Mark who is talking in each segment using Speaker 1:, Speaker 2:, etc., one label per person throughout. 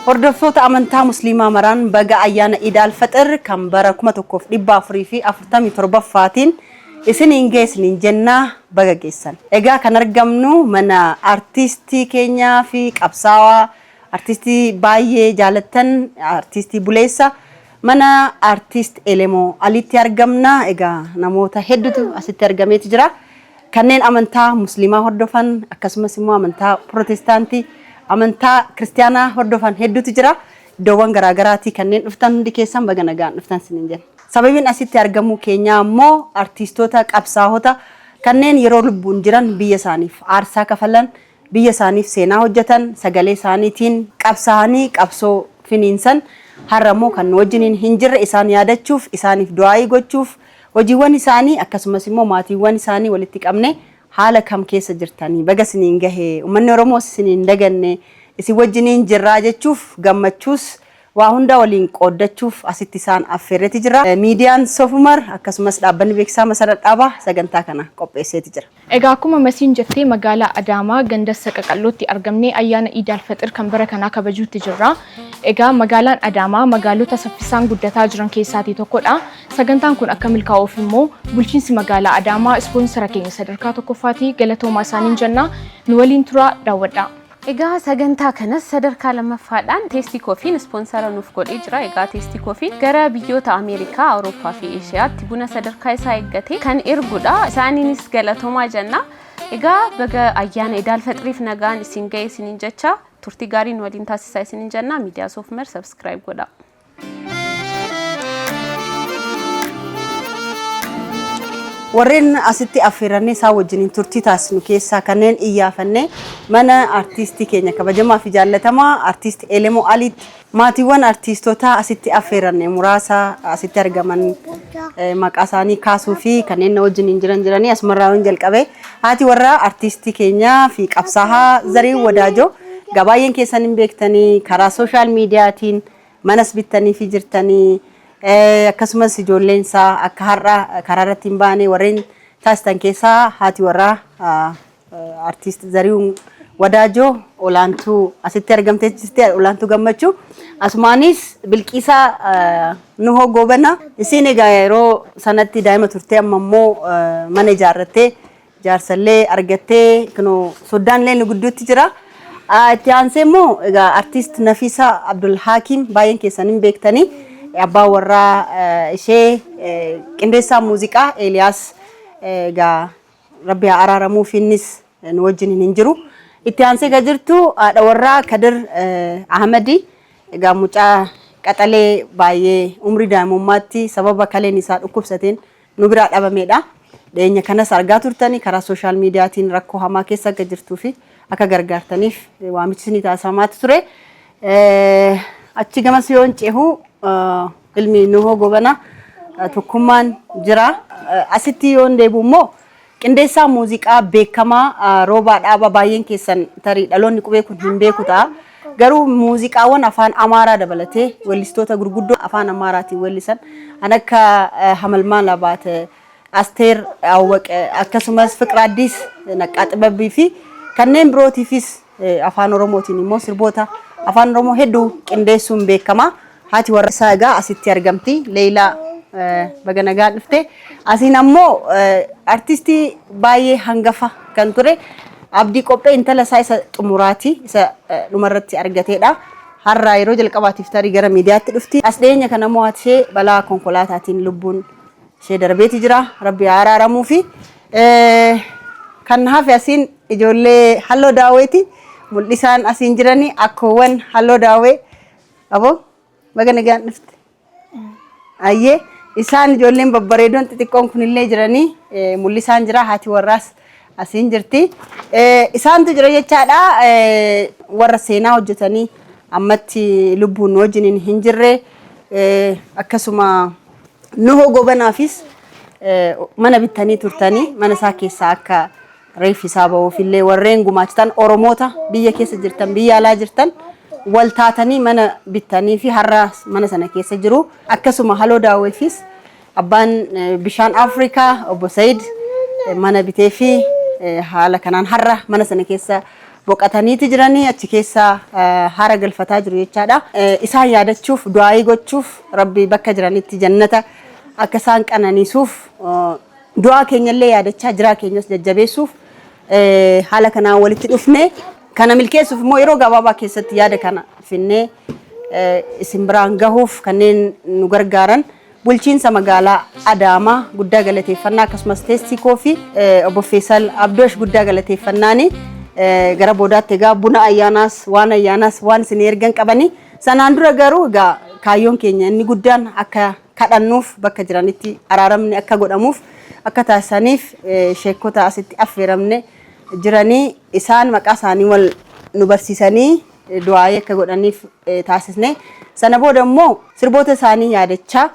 Speaker 1: Hordoftoota amantaa Musliimaa maraan baga ayyaana Iid Alfaxir kan bara 1447ffaatiin isiniin ga'e isiniin jennaa baga geessan. Egaa kan argamnu mana artiistii keenyaa fi qabsaawaa artiistii baay'ee jaalattan artiistii buleessa mana artiist Elemoo Aliitti argamna. Egaa namoota hedduutu asitti argameeti jira. Kanneen amantaa Musliimaa hordofan akkasumas immoo amantaa Pirootestaantii, amantaa Kiristiyaanaa hordofan hedduutu jira. Iddoowwan garaagaraatii kanneen dhuftan hundi keessan baga nagaan dhuftan isiniin jenna. Sababiin asitti argamuu keenyaa immoo artiistoota qabsaahota kanneen yeroo lubbuun jiran biyya isaaniif aarsaa kafalan, biyya isaaniif seenaa hojjetan, sagalee isaaniitiin qabsaa'anii qabsoo finiinsan har'a immoo kan nu wajjiniin hin jirre isaan yaadachuuf, isaaniif du'aayii gochuuf, hojiiwwan isaanii akkasumas immoo maatiiwwan isaanii walitti qabne haala kam keessa jirtanii baga isiniin gahe uummanni Oromoos isiniin daganne isin wajjiniin jirraa jechuuf gammachuus waa hunda waliin qooddachuuf asitti isaan affeerreeti jira. Miidiyaan Sofumar akkasumas dhaabbanni beeksisaa Masarat Dhaabaa sagantaa kana qopheesseeti jira.
Speaker 2: Egaa akkuma Masiin jettee magaalaa Adaamaa ganda Saqaqallootti argamnee ayyaana Iid Alfaxir kan bara kanaa kabajuutti jirra. Egaa magaalaan Adaamaa magaalota saffisaan guddataa jiran keessaatii tokkodha. Sagantaan kun akka milkaa'uuf immoo bulchiinsi magaalaa Adaamaa ispoonsara keenya sadarkaa tokkoffaatii galatoomaa isaaniin jenna. Nu waliin turaa daawwadhaa.
Speaker 3: Egaa sagantaa kanas sadarkaa lammaffaadhaan Teestii Koofiin ispoonsara nuuf godhee jira. Egaa Teestii Koofiin gara biyyoota Ameerikaa, Awurooppaa fi Eeshiyaatti buna sadarkaa isaa eeggate kan ergudha. Isaaniinis galatoomaa jenna. Egaa baga ayyaana Idaal Faxiriif nagaan isin ga'e isiniin jecha turtii gaarii nu waliin taasisaa isiniin jenna. Miidiyaa Soofmer subscribe godhaa.
Speaker 1: Warreen asitti affeerannee isaan wajjiniin turtii taasisnu keessaa kanneen iyyaafannee mana artiistii keenya kabajamaa fi jaallatamaa artiist Elemoo Aliitti maatiiwwan artiistotaa asitti affeeranne muraasa asitti argaman maqaa isaanii kaasuu fi kanneen na wajjiniin jiran jiranii asumarraa yoon jalqabe haati warraa artiistii keenyaa fi qabsaahaa Zariin Wadaajoo gabaay'een keessan hin beektanii karaa sooshaal miidiyaatiin manas bittaniifi jirtanii akkasumas ijoolleen isaa akka har'a karaa irratti hin baane warreen taasisan keessaa haati warraa artiist Zarihuun Wadaajoo olaantuu asitti argamtee jirti olaantuu gammachuu asumaanis Bilqiisaa Nuhoo Goobana isiin egaa yeroo sanatti daa'ima turte amma immoo mana ijaarrattee jaarsallee argattee kunoo soddaan illee nu gidduutti jira. Itti aansee immoo egaa artiist Nafiisaa Abdul Haakiim baay'een keessan hin beektanii abbaa warraa ishee qindeessaa muuziqaa Eeliyaas egaa rabbi haa araaramuuf innis nu wajjin hin jiru. Itti aansee kan jirtu haadha warraa Kadir Ahmadi egaa mucaa qaxalee baay'ee umrii daa'imummaatti sababa kaleen isaa dhukkubsateen nu biraa dhabameedha. Dhiyeenya kanas argaa turtanii karaa sooshaal miidiyaatiin rakkoo hamaa keessa akka jirtuu fi akka gargaartaniif waamichi isinii taasifamaatti ture. Achi gamas yoon cehu ilmi Nuhoo Gobanaa tokkummaan jira. Asitti yoon deebi'u immoo qindeessaa muuziqaa beekamaa Roobaa Dhaabaa baay'een keessan tarii dhaloonni qubee kun hin beeku ta'a. Garuu muuziqaawwan afaan Amaaraa dabalatee weellistoota gurguddoo afaan Amaaraatiin weellisan kan akka Hamalmaal Abaate, Asteer Awwaqe akkasumas Fiqiraaddiis Naqqaa Xibabbii fi kanneen birootiifis afaan Oromootiin immoo sirboota afaan Oromoo hedduu qindeessuun beekama. Haati warra isaa egaa asitti argamti. Leeyilaa baga nagaan dhufte. Asiin ammoo artistii baay'ee hangafa kan ture Abdii Qophee intala isaa isa xumuraati isa dhumarratti argateedha. Har'a yeroo jalqabaatiif tarii gara miidiyaatti dhufti. As dhiyeenya kana immoo haati ishee balaa konkolaataatiin lubbuun ishee darbeeti jira. Rabbi haa araaramuufi. Kan hafe asiin ijoollee halloo daawweeti. Mul'isaan asiin jiranii akkoowwan halloo daawwee. Aboo baga nagaan dhufte. Ayyee isaan ijoolleen babbareedoon xixiqqoon kunillee jiranii mul'isaan jira haati warraas asiin jirti. Isaantu jira jechaadha warra seenaa hojjetanii ammatti lubbuun nu wajjiniin hin jirre akkasuma Nuhoo Gobanaafis mana bittanii turtanii mana isaa keessaa akka reeffi isaa ba'uuf illee warreen gumaachitan Oromoota biyya keessa jirtan biyya alaa jirtan wal taatanii mana bittanii fi har'a mana sana keessa jiru. Akkasuma Haloo Daawweefis abbaan bishaan Afrikaa obbo Sayid mana bitee fi haala kanaan har'a mana sana keessa Boqataniiti jiranii achi keessa haara galfataa jiru jechaadha. Isaan yaadachuuf, du'aayii gochuuf, Rabbi bakka jiranitti jannata akka isaan qananiisuuf du'aa keenyallee yaadachaa jiraa keenyas jajjabeessuuf haala kanaan walitti dhufne. Kana milkeessuuf immoo yeroo gabaabaa keessatti yaada kana finnee isin biraan gahuuf kanneen nu gargaaran bulchiinsa magaalaa Adaamaa guddaa galateeffannaa, akkasumas Teestii Koofii obbo Feesal Abdoosh guddaa galateeffannaani. Gara boodaatti egaa buna ayyaanaas waan ayyaanaas waan isin ergan qabanii, sanaan dura garuu egaa kaayyoon keenya inni guddaan akka kadhannuuf, bakka jiranitti araaramni akka godhamuuf akka taasisaniif sheekota asitti affeeramne jiranii isaan maqaa isaanii wal nu barsiisanii du'aayii akka godhaniif taasisne. Sana booda immoo sirboota isaanii yaadachaa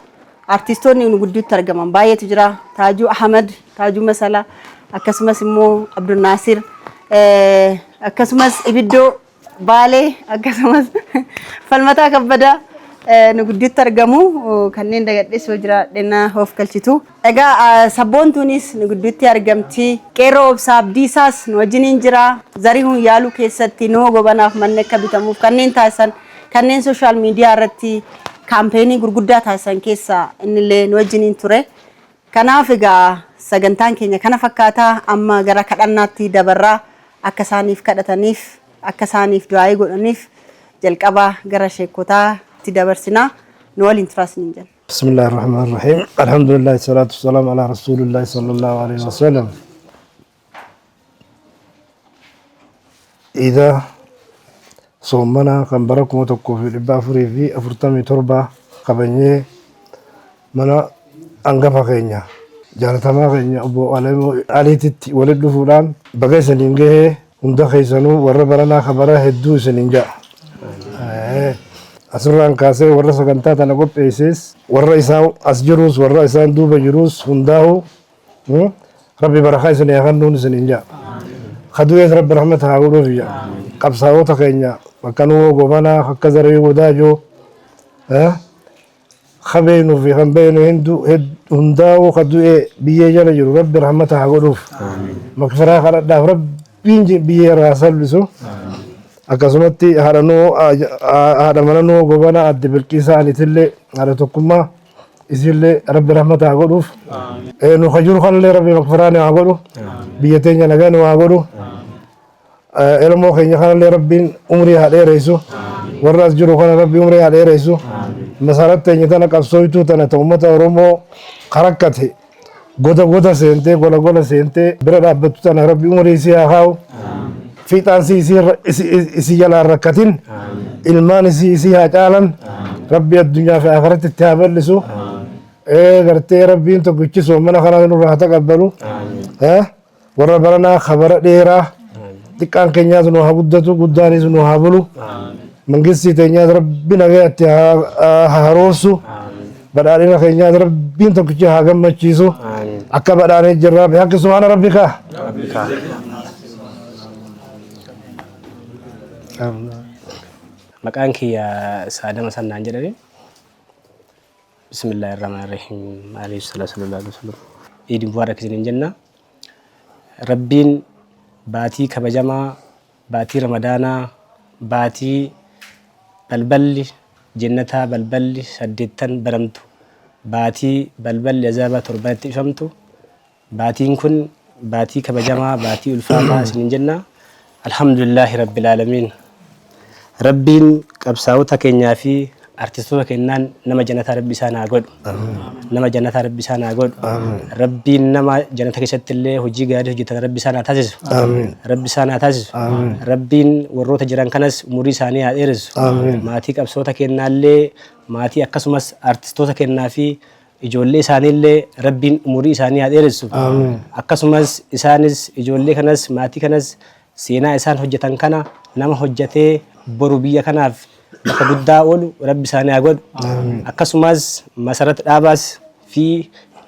Speaker 1: artistoonni nu gidduutti argaman baay'eetu jira. Taajuu Ahmad, Taajuu Masalaa, akkasumas immoo Abdul Naasir, akkasumas Ibiddoo Baalee, akkasumas Falmataa Kabbadaa nu gidduutti argamu. Kanneen dagadhes yoo jiraadhe na of galchitu. Egaa sabboontuunis nu gidduutti argamti. Qeerroo Obsaa Abdiisaas nu wajjiniin jira. Zarihuun yaaluu keessatti noo gobanaaf manni akka bitamuuf kanneen taasisan, kanneen social media irratti campaign gurguddaa taasisan keessaa innillee nu wajjiniin ture. Kanaaf egaa sagantaan keenya kana fakkaataa. Amma gara kadhannaatti dabarraa. Akka isaaniif kadhataniif, akka isaaniif du'aayii godhaniif jalqaba gara sheekotaatti dabarsinaa. Nu waliin turaas niin jenna.
Speaker 4: بسم الله الرحمن الرحيم، الحمد لله، الصلاة والسلام على رسول الله صلى الله عليه وسلم. إذا soomana kan bara 1447 kabajnee mana hangafa keenya jaalatamaa keenya obbo Alamuu Aliititti walitti dhufuudhaan baga isiniin gahee, hunda keessanuu warra baranaa kabara hedduu isiniin ja'a. Asirraan kaasee warra sagantaa tana qopheesses, warra isaan as jiruus, warra isaan duuba jiruus hundaa'u Rabbi barakaa isinii haa kennuun isiniin ja'a. Kadu'ees Rabbi rahmata haa godhuuf ja'a. Qabsaa'ota keenya bakka Nuhoo Gobanaa, akka Zaree Wadaajoo, kabeenu fi kan beenu hundaa'uu kadu'ee biyyee jala jiru Rabbi rahmata haa godhuuf. Makfiraa kadhadhaaf, Rabbiin biyyee irraa salphisu. Akkasumatti haadha Nuhoo, haadha mana Nuhoo Gobanaa, adde Bilqiisaa Aliitillee, haadha tokkummaa isillee Rabbi rahmata haa godhuuf. Nu ka jiru kanallee Rabbi makfiraa haa godhu. Biyya teenya nagaa nu haa godhu. Elmoo keenya kanallee Rabbiin umrii haa dheeressu. Warra as jiru kana Rabbi umrii haa dheeressu. Masarat teenya tana, qabsooytuu tana, ta uummata Oromoo karakkate goda goda seentee, gola gola seentee bira dhaabbattu tana Rabbi umrii isii haa kaa'u. Fiixaan si isii jalaan rakkatin, ilmaan isii isii haa caalan, Rabbi addunyaa fi akhiratti itti haa bal'isu. Gartee Rabbiin tokkichi soomana kana nurraa haa taqabbalu. Warra baranaa kabara dheeraa, xiqqaan keenyaas nu haa guddatu, guddaanis nu haa bulu. Mangistii teenyaas Rabbi nagayaatti haa haroorsu. Badhaadhina keenyaas Rabbiin tokkichi haa gammachiisu. Akka badhaanee jirraa بحق سبحان ربك.
Speaker 5: Maqaan kiyya Saadama Sannaan jedhani. بسم الله الرحمن الرحيم. عليه الصلاة والسلام. Iid Mubaarak isiniin jenna. Rabbiin baatii kabajamaa, baatii Ramadaanaa, baatii balballi jannataa balballi saddeettan banamtu, baatii balballi azaabaa torbanitti ifamtu, baatiin kun baatii kabajamaa, baatii ulfaataa isiniin jenna. الحمد لله رب العالمين. Rabbiin qabsaa'ota keenyaa fi artistoota kennaan nama jannataa Rabbi isaan haa godhu. Nama jannataa Rabbi isaan haa godhu. Rabbiin nama jannata keessatti illee hojii gaarii hojjetan Rabbi isaan haa taasisu. Rabbi isaan haa taasisu. Rabbiin warroota jiran kanas umurii isaanii haa dheeressu. Maatii qabsoota kennaallee, maatii akkasumas artistoota kennaa fi ijoollee isaaniillee Rabbiin umurii isaanii haa dheeressu. Akkasumas isaanis ijoollee kanas maatii kanas seenaa isaan hojjetan kana nama hojjetee boru biyya kanaaf bakka guddaa oolu Rabbi isaanii haa godhu. Akkasumas Masarat Dhaabaas fi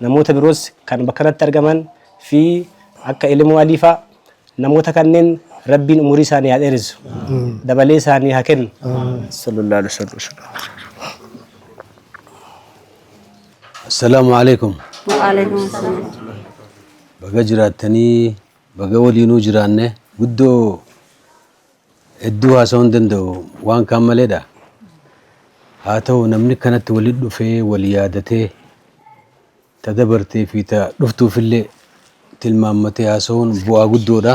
Speaker 5: namoota biroos kan bakka kanatti argaman fi akka Ilimoo Aliifaa namoota kanneen Rabbiin umurii isaanii haa dheeressu. Dabalee isaanii haa kennu. صلى الله عليه وسلم.
Speaker 6: السلام عليكم.
Speaker 1: وعليكم السلام.
Speaker 6: Baga jiraattanii, baga waliinuu jiraanne. Guddoo Hedduu haasa'uu hin danda'u waan kaan maleedha. Haa ta'u namni kanatti walitti dhufee wal yaadatee ta dabartee fi ta dhuftuufillee tilmaammatee haasa'uun bu'aa guddoodha.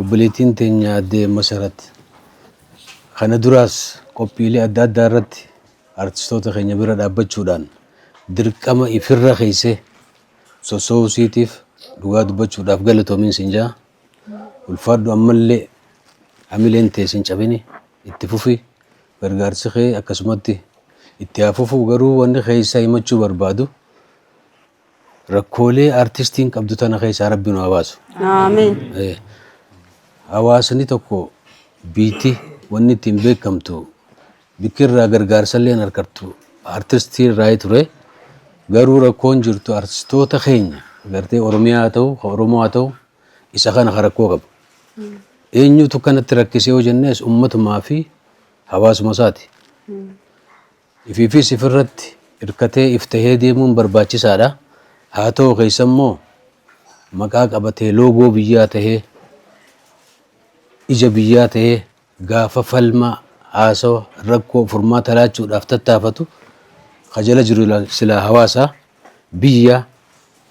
Speaker 6: Obboleettiin teenya aadde Masarat kana duraas qophiilee adda addaa irratti artistoota keenya bira dhaabbachuudhaan dirqama ifirra keessee sossoo'uu isiitiif dhugaa dubbachuudhaaf galatoomiin siin ja'a. Ulfaadhu ammallee hamileen tee sin cabini itti fufi gargaarsi kee akkasumatti itti haa fufuu garuu wanni keessa himachuu barbaadu rakkoolee artistiin qabdu tana keessaa rabbi nu haa baasu.
Speaker 1: Aamiin.
Speaker 6: Hawaasni tokko biitti wanni ittiin beekamtu bikki irraa gargaarsallee hin argattu artistii irraa ture garuu rakkoon jirtu artistoota keenya gartee Oromiyaa haa ta'u ka Oromoo haa ta'u isa kana ka rakkoo qabu. Eenyutu kanatti rakkisee yoo jennees ummatumaa fi hawaasuma isaati. Ifiifis ifirratti hirkatee if tahee deemuun barbaachisaadha. Haa ta'u keessa immoo maqaa qabatee loogoo biyyaa tahee ija biyyaa tahee gaafa falma haasawa rakkoo furmaata laachuudhaaf tattaafatu ka jala jiru silaa hawaasa biyya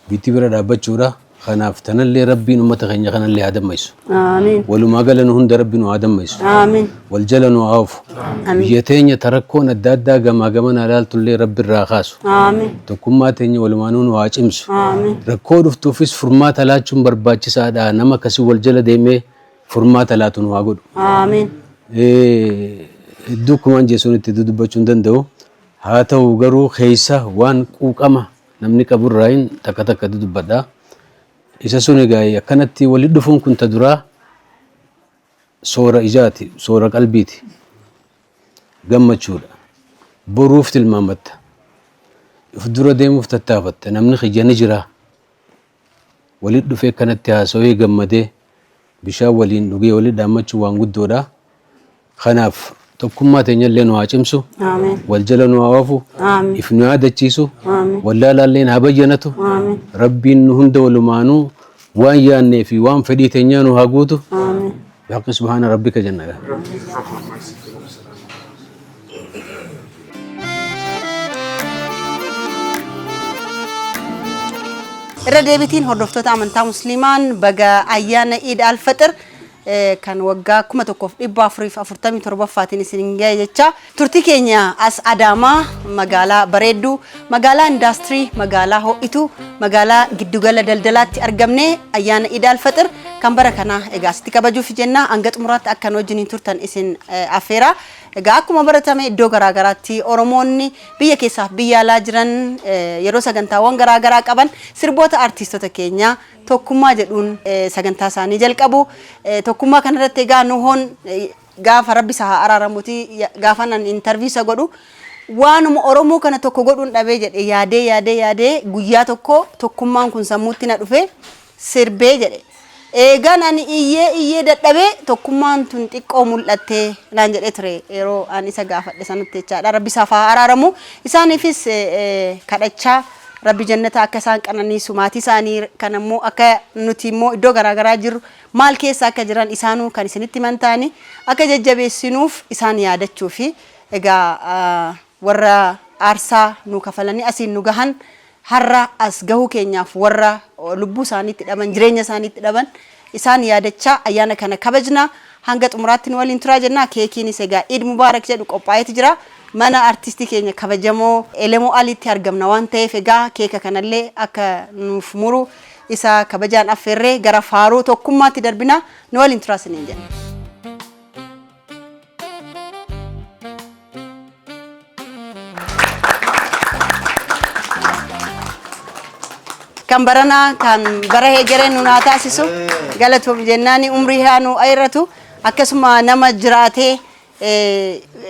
Speaker 6: biitti bira dhaabbachuudha. Kanaaf tanallee Rabbiin ummata keenya kanallee haa dammaysu.
Speaker 1: Aamiin.
Speaker 6: Walumaa gala nu hunda Rabbi nu haa dammaysu.
Speaker 1: Aamiin.
Speaker 6: Wal jala nu haa oofu. Biyya teenya ta rakkoon adda addaa gamaa gamana ilaaltullee Rabbi irraa kaasu.
Speaker 1: Aamiin.
Speaker 6: Tokkummaa teenya walumaanuu nu haa cimsu.
Speaker 1: Aamiin.
Speaker 6: Rakkoo dhuftuufis furmaata laachuun barbaachisaadha. Nama akkasii wal jala deemee furmaata laatu nu haa godhu.
Speaker 1: Aamiin.
Speaker 6: Hedduu akkumaan jeessuun itti dubbachuu hin danda'u. Haa ta'u garuu keessa waan quuqama namni qaburraayin takka takka dubbadha. Isa sun egaa akkanatti walitti dhufuun kun ta duraa soora ijaati, soora qalbiiti. Gammachuudha. Boruuf tilmaamatta. If dura deemuuf tattaafatta. Namni kiyya ni jira. Walitti dhufee akkanatti haasawee gammadee bishaan waliin dhugee walitti dhaammachuun waan guddoodha. Kanaaf tokkummaa teenyallee nu haa cimsu.
Speaker 1: Aamiin.
Speaker 6: Wal jala nu haa oofu.
Speaker 1: Aamiin.
Speaker 6: If nu yaadachiisu.
Speaker 1: Aamiin.
Speaker 6: Wallaalaalleen haa bayyanatu.
Speaker 1: Aamiin.
Speaker 6: Rabbiin nu hunda walumaanuu waan yaannee fi waan fedhii teenyaa nu haa guutu.
Speaker 1: Aamiin.
Speaker 6: Bihaqi subhaana rabbika jenna.
Speaker 1: Irra deebitiin hordoftoota amantaa Musliimaan baga ayyaana Iid Alfaxir kan waggaa 1447ffaatiin isin gahe jecha turtii keenya as Adaamaa magaalaa bareedduu magaalaa indaastirii magaalaa ho'itu magaalaa giddugala daldalaatti argamne ayyaana Iid Alfaxir kan bara kanaa egaa asitti kabajuuf jenna hanga xumuraatti akka nu wajjiniin turtan isin affeera. Egaa akkuma baratame iddoo garaa garaatti Oromoonni biyya keessaaf biyya alaa jiran yeroo sagantaawwan garaa garaa qaban sirboota artiistota keenyaa tokkummaa jedhuun sagantaa isaanii jalqabu. Tokkummaa kanarratti egaa Nuhoon gaafa rabbi isa haa araaramuti gaafa nan interview isa godhu waanuma Oromoo kana tokko godhuun dhabee jedhe yaadee yaadee yaadee guyyaa tokko tokkummaan kun sammuutti na dhufe sirbee jedhe. Eegaan ani iyyee iyyee dadhabee tokkummaan tun xiqqoo mul'atte naan jedhee ture yeroo ani isa gaafadhe sanatti jechaadha. Rabbi isaaf haa araaramu. Isaaniifis kadhachaa Rabbi jannata akka isaan qananiisu maatii isaanii kan ammoo akka nuti immoo iddoo garaagaraa jirru maal keessa akka jiran isaanuu kan isinitti himan ta'anii akka jajjabeessinuuf isaan yaadachuu fi egaa warra aarsaa nu kafalanii asiin nu gahan har'a as gahuu keenyaaf warra lubbuu isaaniitti dhaban jireenya isaaniitti dhaban isaan yaadachaa ayyaana kana kabajna hanga xumuraatti nu waliin turaa jenna keekiinis egaa Iid Mubaarak jedhu qophaa'eeti jira mana artistii keenya kabajamoo Elemoo Aliitti argamna waan ta'eef egaa keeka kanallee akka nuuf muru isa kabajaan affeerree gara faaruu tokkummaatti darbina nu waliin turaa isiniin jenna. Kan baranaa kan bara hegeree nu naa taasisu galatoom jennaani umrii haa nu dheeratu akkasuma nama jiraatee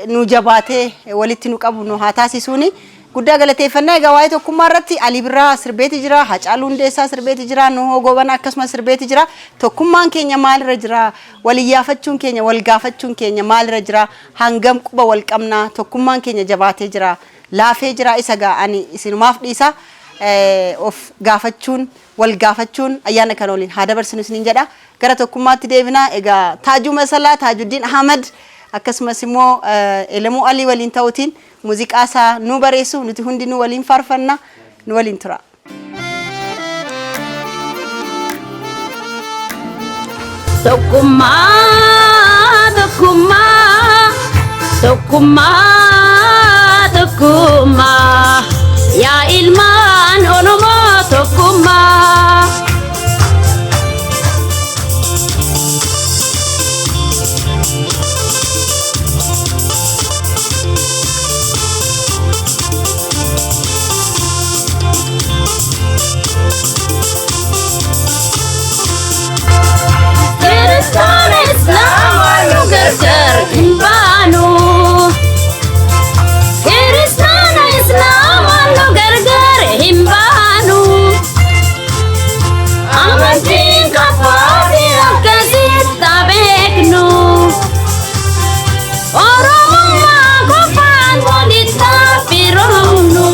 Speaker 1: nu jabaatee walitti nu qabu nu haa taasisuuni. Guddaa galateeffannaa egaa waa'ee tokkummaa irratti Alii Birraa sirbeeti jira, Hacaaluu Hundeessaa sirbeeti jira, Nuhoo Goobanaa akkasumas sirbeeti jira. Tokkummaan keenya maalirra jira? Wal iyyaafachuun keenya, wal gaafachuun keenya maalirra jira? Hangam quba wal qabna? Tokkummaan keenya jabaatee jira? Laafee jira? Isa egaa ani isinumaaf dhiisa. Of gaafachuun wal gaafachuun ayyaana kana waliin haa dabarsinu isiniin jedha. Gara tokkummaatti deebina. Egaa Taajuu Masalaa, Taajuddiin Ahmad akkasumas immoo Elemuu Alii waliin ta'uutiin muuziqaa isaa nu bareessu nuti hundinuu waliin faarfanna nu waliin tura.
Speaker 7: Tokkummaa, tokkummaa, tokkummaa, tokkummaa. Yaa ilmaan Oromoo tokkummaa. Kiristaana Islaama nu gargar hin baanu. Kiristaana Islaama nu gargar hin baanu. Amantiin kafaati akkasitti beeknu. Oromummaa qofaan walitti firoomnu.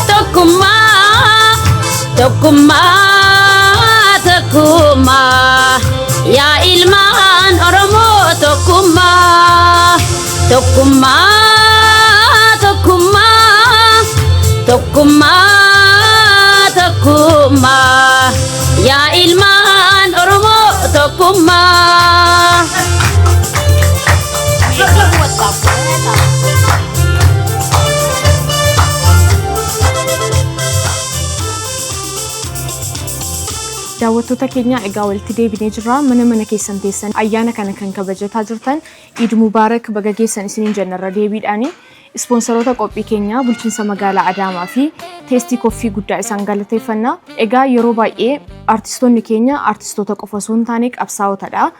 Speaker 7: Tokkummaa, tokkummaa, tokkummaa. Yaa ilmaan Oromoo tokkummaa. Tokkummaa, tokkummaa, tokkummaa, tokkummaa. Yaa ilmaan Oromoo tokkummaa.
Speaker 2: Daawwattoota keenya egaa walitti deebinee jirra. Mana mana keessan teessan ayyaana kana kan kabajataa jirtan Iid Mubaarak baga geessan isiniin jennarra deebiidhaani. Ispoonsaroota qophii keenyaa bulchiinsa magaalaa Adaamaa fi Teestii Koffii guddaa isaan galateeffanna. Egaa yeroo baay'ee artistoonni keenya artistoota qofa osoo hin taane qabsaa'otadha.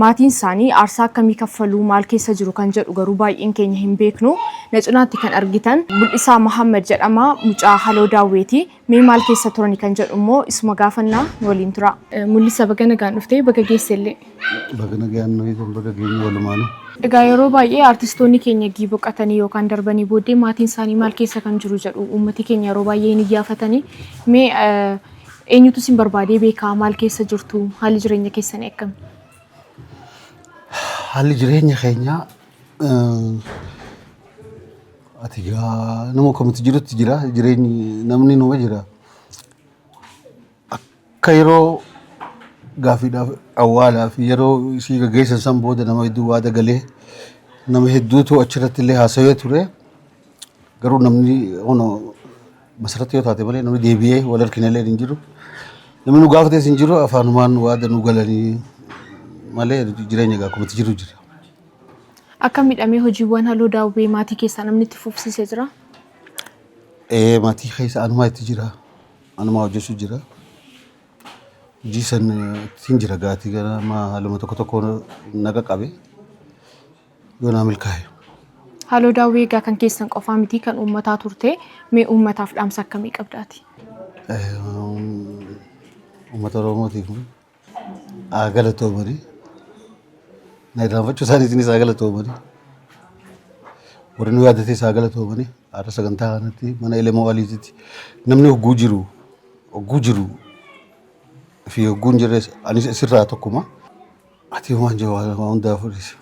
Speaker 2: Maatiin isaanii aarsaa akkamii kaffaluu, maal keessa jiru kan jedhu garuu baay'een keenya hin beeknu. Na cinaatti kan argitan Mul'isaa Mahaammad jedhama. Mucaa Haloo Daawweeti. Mee maal keessa turani kan jedhu immoo isuma gaafanna nu waliin turaa. Mul'isa baga nagaan dhuftee baga geesse illee.
Speaker 8: Baga nagaan nu eegan baga geenye walumaanuu.
Speaker 2: Egaa yeroo baay'ee artistoonni keenya ergii boqatanii yookaan darbanii booddee maatiin isaanii maal keessa kan jiru jedhu uummati keenya yeroo baay'ee hin iyyaafatanii. Mee Eenyutu isin barbaadee beekaa? Maal keessa jirtu? Haalli jireenya keessanii akkami?
Speaker 8: Haalli jireenya keenyaa ati gaa nama akkamitti jirutti jira jireenyi namni numa jira. Akka yeroo gaaffiidhaaf awwaalaa fi yeroo isii gaggeessan san booda nama hedduu waada galee nama hedduutu achirratti illee haasawee ture. Garuu namni ono masarratti yoo taate malee namni deebi'ee wal argine illee hin jiru. Namni nu gaafates hin jiru afaanumaan waada nu galanii malee jireenya egaa akkumatti jiru jira.
Speaker 2: Akka miidhamee hojiiwwan Haloo Daawwee maatii keessaa namni itti fufsiise jira?
Speaker 8: Ee maatii keessa anumaa itti jira. Anumaa hojjechuu jira. Hojii san ittiin jira gaatii gara haaluma tokko tokko naqa qabe. Yoo naa milkaa'e.
Speaker 2: Haaloo Daawwee egaa kan keessan qofaa miti kan uummataa turte. Mee uummataaf dhaamsa akkamii qabdaati?
Speaker 8: Uummata Oromootiif haa galatoomani. Na irraanfachuu isaaniitiinis haa galatoomani. Warri nu yaadates haa galatoomani. Har'a sagantaa kanatti mana Elemoo Aliititti namni hogguu jiru hogguu jiru fi hogguu hin jirres anis isirraa tokkuma. Ati waan jiru waan hundaa fudhisi.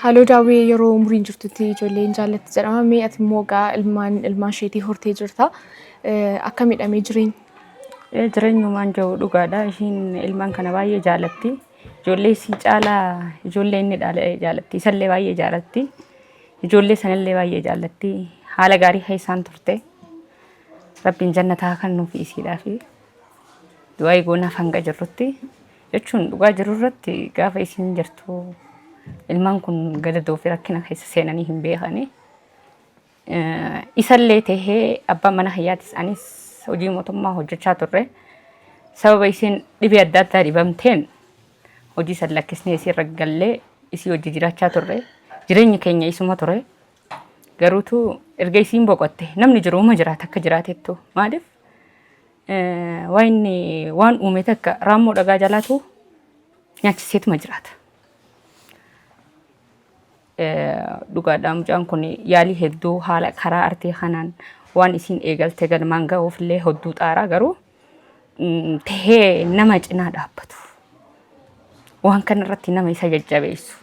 Speaker 2: Haaloo Daawwee yeroo umriin jirtutti ijoollee hin jaallatti jedhama. Mee ati immoo egaa ilmaan ilmaan isheetii hortee jirta. Akka miidhamee jireenya.
Speaker 3: Jireenyumaan jiru dhugaadha. Ishiin ilmaan kana baay'ee jaalatti. Ijoollee isii caalaa ijoollee inni dhaale jaalatti. Isallee baay'ee jaalatti. Ijoollee sanallee baay'ee jaallatti. Haala gaarii keessaan turte. Rabbiin jannataa kan nuuf isiidhaafi. Du'aa goonaaf hanga jirrutti. Jechuun dhugaa jiru irratti gaafa isiin jirtu ilmaan kun gadadoo fi rakkina keessa seenanii hin beekani. Isallee tahee abbaan mana kiyyaatis anis hojii mootummaa hojjechaa turre. Sababa isiin dhibee adda addaa dhibamteen hojii san lakkisnee isii irra gallee isii hojii jiraachaa turre. Jireenyi keenya isuma ture. Garuutu erga isiin boqotte namni jiruuma jiraata akka jiraatettu maaliif Waa inni waan uume takka raammoo dhagaa jalaatu nyaachiseetuma jiraata. Dhugaadha mucaan kun yaalii hedduu haala karaa artii kanaan waan isiin eegalte galmaan ga'uuf illee hedduu xaaraa garuu tahee nama cinaa dhaabbatu. Waan kana irratti nama isa jajjabeessu.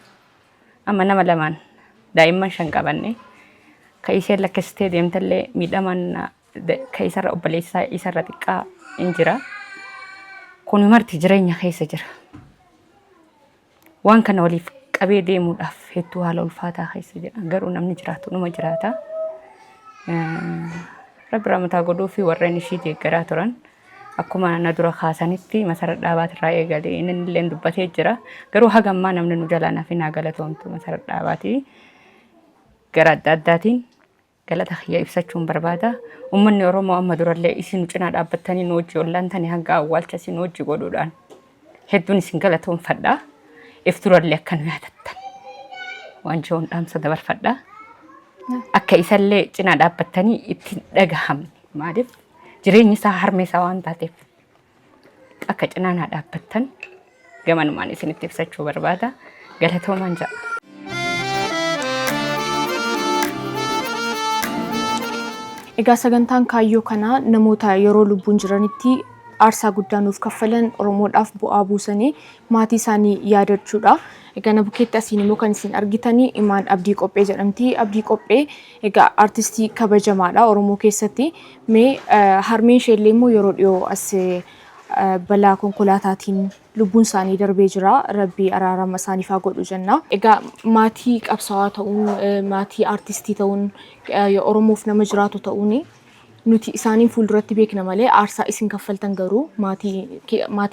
Speaker 3: Amma nama lamaan daa'imman 5 qabanne ka isheen lakkistee deemtallee miidhamaan ka isarra obboleessaa isarra xiqqaa hin jira. Kun marti jireenya keessa jira. Waan kana waliif qabee deemuudhaaf hedduu haala ulfaataa keessa jira. Garuu namni jiraatu numa jiraata. Rabbi rahmataa godhuu fi warreen ishii deeggaraa turan akkuma na dura kaasanitti Masarat Dhaabaatirraa eegalee inni illee dubbatee jira. Garuu haga ammaa namni nu jalaa naaf hin galatoomtu Masarat Dhaabaatii gara adda addaatiin galata kiyya ibsachuun barbaada. Uummanni Oromoo amma durallee isin cinaa dhaabbattanii nu wajji ollaantanii hanga awwaalcha isin wajji godhuudhaan hedduun isin galatoomfadha. If durallee akka nu yaadattan waan jiruun dhaamsa dabarfadha. Akka isallee cinaa dhaabbattanii itti hin dhagahamne maaliif jireenyi isaa harmee isaa waan taateef akka cinaa naa dhaabbattan gamanumaan isinitti ibsachuu barbaada. Galatoomaan jedha.
Speaker 2: Egaa sagantaan kaayyoo kanaa namoota yeroo lubbuun jiranitti aarsaa guddaa nuuf kaffalan Oromoodhaaf bu'aa buusanii maatii isaanii yaadachuudha. Egaa na bukkeetti asiin immoo kan isin argitanii Imaan Abdii Qophee jedhamti. Abdii Qophee egaa artistii kabajamaadha Oromoo keessatti. Mee harmeen isheellee immoo yeroo dhiyoo as balaa konkolaataatiin lubbuun isaanii darbee jira. Rabbi araarama isaaniif haa godhu jenna. Egaa maatii qabsaa'aa ta'uun, maatii artistii ta'uun, Oromoof nama jiraatu ta'uun nuti isaaniin fuulduratti beekna malee aarsaa isin kaffaltan garuu maatiin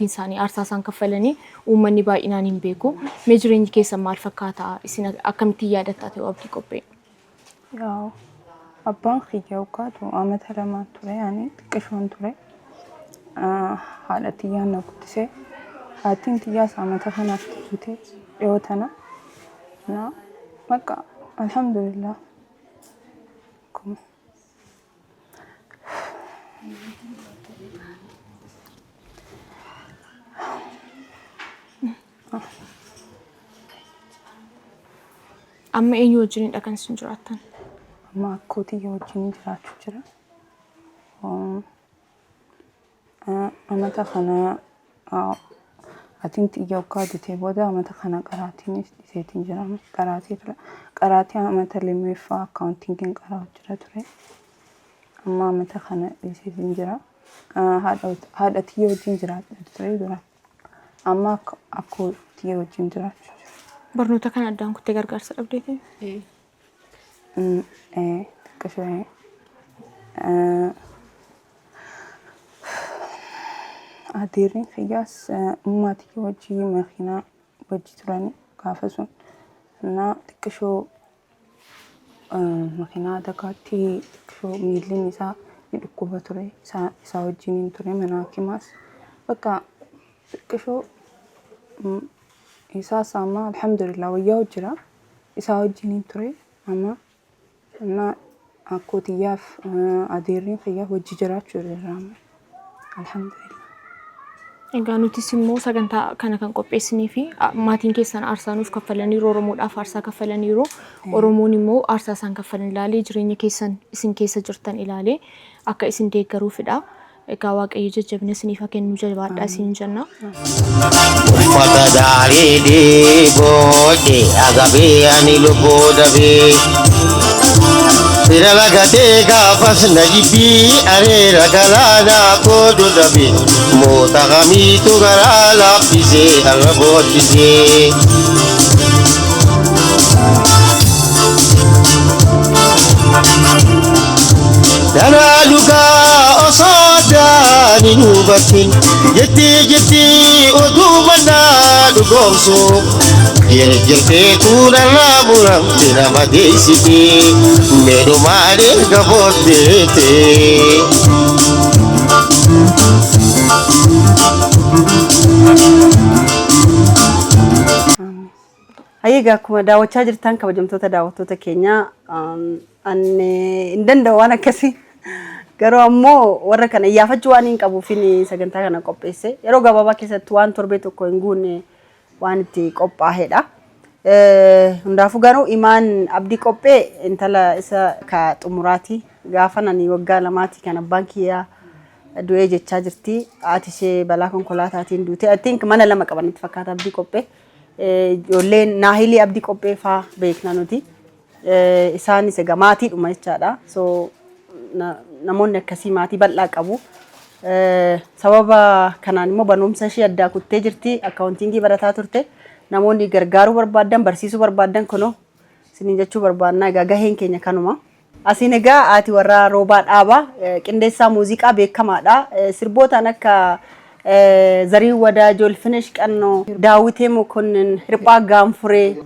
Speaker 2: isaanii aarsaa isaan kaffalanii uummanni baay'inaan hin beeku. Mee jireenyi keessan maal fakkaata? Isin akkamittiin yaadattaa ta'uu Abdii Qophee?
Speaker 9: Yaa'u abbaan kiyya waggaatu amata lamaan ture ani xiqqishoon ture. Haadha tiyyaan na guddise. Haattiin tiyyaas amata kanaaf duute dhiyoo tana. Na bakka alhamdulillah. Akkuma.
Speaker 2: Amma eenyu wajjinidha kan isin jiraattan?
Speaker 9: Amma akkoo tiyya wajjin jiraachuu jira. Amata kana atiin tiyya waggaa dutee booda amata kana qaraatiinis dhiseetiin jira. Qaraatii ture. Qaraatii amata lammaffaa akkaawuntiingiin qaraa jira ture. Amma amata kana dhiseetiin jira. Haadha tiyya wajjin jiraadha ture dura. Amma akkoo tiyya wajjin jiraachuu jira.
Speaker 2: Barnoota kana addaan kuttee gargaarsa dhabdeeti?
Speaker 9: Xiqqishoo adeerri kiyyaas ummaa tiyya wajjin makiinaa wajji turani gaafa sun. Innaa xiqqishoo makiinaa adagaatti xiqqishoo miilli isaa ni dhukkuba ture. Isaa wajjin ture mana hakimaas. Bakka xiqqishoo isaas amma alhamdulillah wayyaa jira. Isaa wajjin ture amma innaa akkoo tiyyaaf adeerri kiyyaaf wajji jiraachuu jirra amma alhamdulillah.
Speaker 2: Egaa nutis immoo sagantaa kana kan qopheessinee fi maatiin keessan aarsaa nuuf kaffalaniiru Oromoodhaaf aarsaa kaffalaniiru. Oromoon immoo aarsaa isaan kaffalan ilaalee jireenya keessan isin keessa jirtan ilaalee akka isin deeggaruufidha. Egaa Waaqayyo jajjabina isiniif haa kennu jabaadhaa isiniin jenna.
Speaker 10: Uffata daarii dhiiboote agabee ani lubbuu dhabee. Fira lagatee gaafas na jibbii areera galaanaa qoodu dhabe. Moota kamiitu garaa laaffisee har'a boochisee. Danaa dhugaa osoo addaan hin hubatin jettee jettee oduu mannaa dhugoomsu jirjirtee tuularraa muramte nama deessite meerumaan erga booddeete.
Speaker 1: Hayyee egaa akkuma daawwachaa jirtan kabajamtoota daawwattoota keenyaa ani hin danda'u waan akkasii. Garuu ammoo warra kana iyyaafachuu waan hin qabuufin sagantaa kana qopheesse. Yeroo gabaabaa keessatti waan torbee tokko hin guunne waan itti qophaa'edha. Hundaafuu garuu Imaan Abdii Qophee intala isa ka xumuraati. Gaafa nani waggaa lamaati kan abbaan kiyyaa du'ee jechaa jirti. Haati ishee balaa konkolaataatiin duute. I think mana lama qaban natti fakkaata Abdii Qophee. Ijoolleen Naahilii Abdii Qophee faa beekna nuti. Isaanis egaa maatiidhuma jechaadha. So namoonni akkasii maatii bal'aa qabu. Sababa kanaan immoo barumsa ishee addaa kuttee jirti. Accountingii barataa turte. Namoonni gargaaruu barbaaddan, barsiisuu barbaaddan kunoo isiniin jechuu barbaannaa, egaa gaheen keenya kanuma. Asiin egaa haati warraa Roobaa Dhaabaa, qindeessaa muuziqaa beekamaadha. Sirbootaan akka Zarii Wadaajoo, Ilfinesh Qannoo, Daawitee Mokonnin, Hirphaa Gaanfuree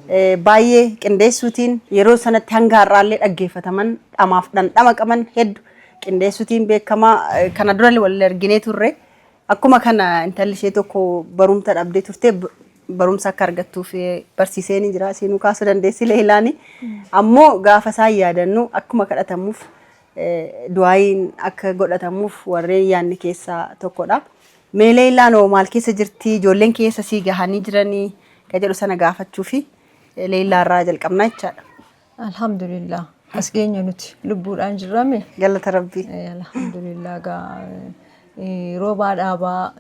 Speaker 1: baay'ee qindeessuutiin yeroo sanatti hanga har'aallee dhaggeeffataman, dhamaaf dhandhama qaban hedduu qindeessuutiin beekamaa. Kana dura wal arginee turre. Akkuma kana intalli ishee tokko barumsa dhabdee turte, barumsa akka argattuuf barsiisee ni jira. Siinuu kaasuu dandeessi Leelaani. Ammoo gaafa isaan yaadannu akkuma kadhatamuuf, du'aayiin akka godhatamuuf warreen yaadni keessaa tokkodha. Mee Leelaan hoo maal keessa jirti? Ijoolleen keessa sii gahanii jiranii? Ka jedhu sana gaafachuu fi Leelaa irraa jalqabna jechaadha.
Speaker 11: Alhamdulillah. As geenye nuti lubbuudhaan jirrame.
Speaker 1: Galata Rabbii.
Speaker 11: Alhamdulillah, gaa Roobaa Dhaabaa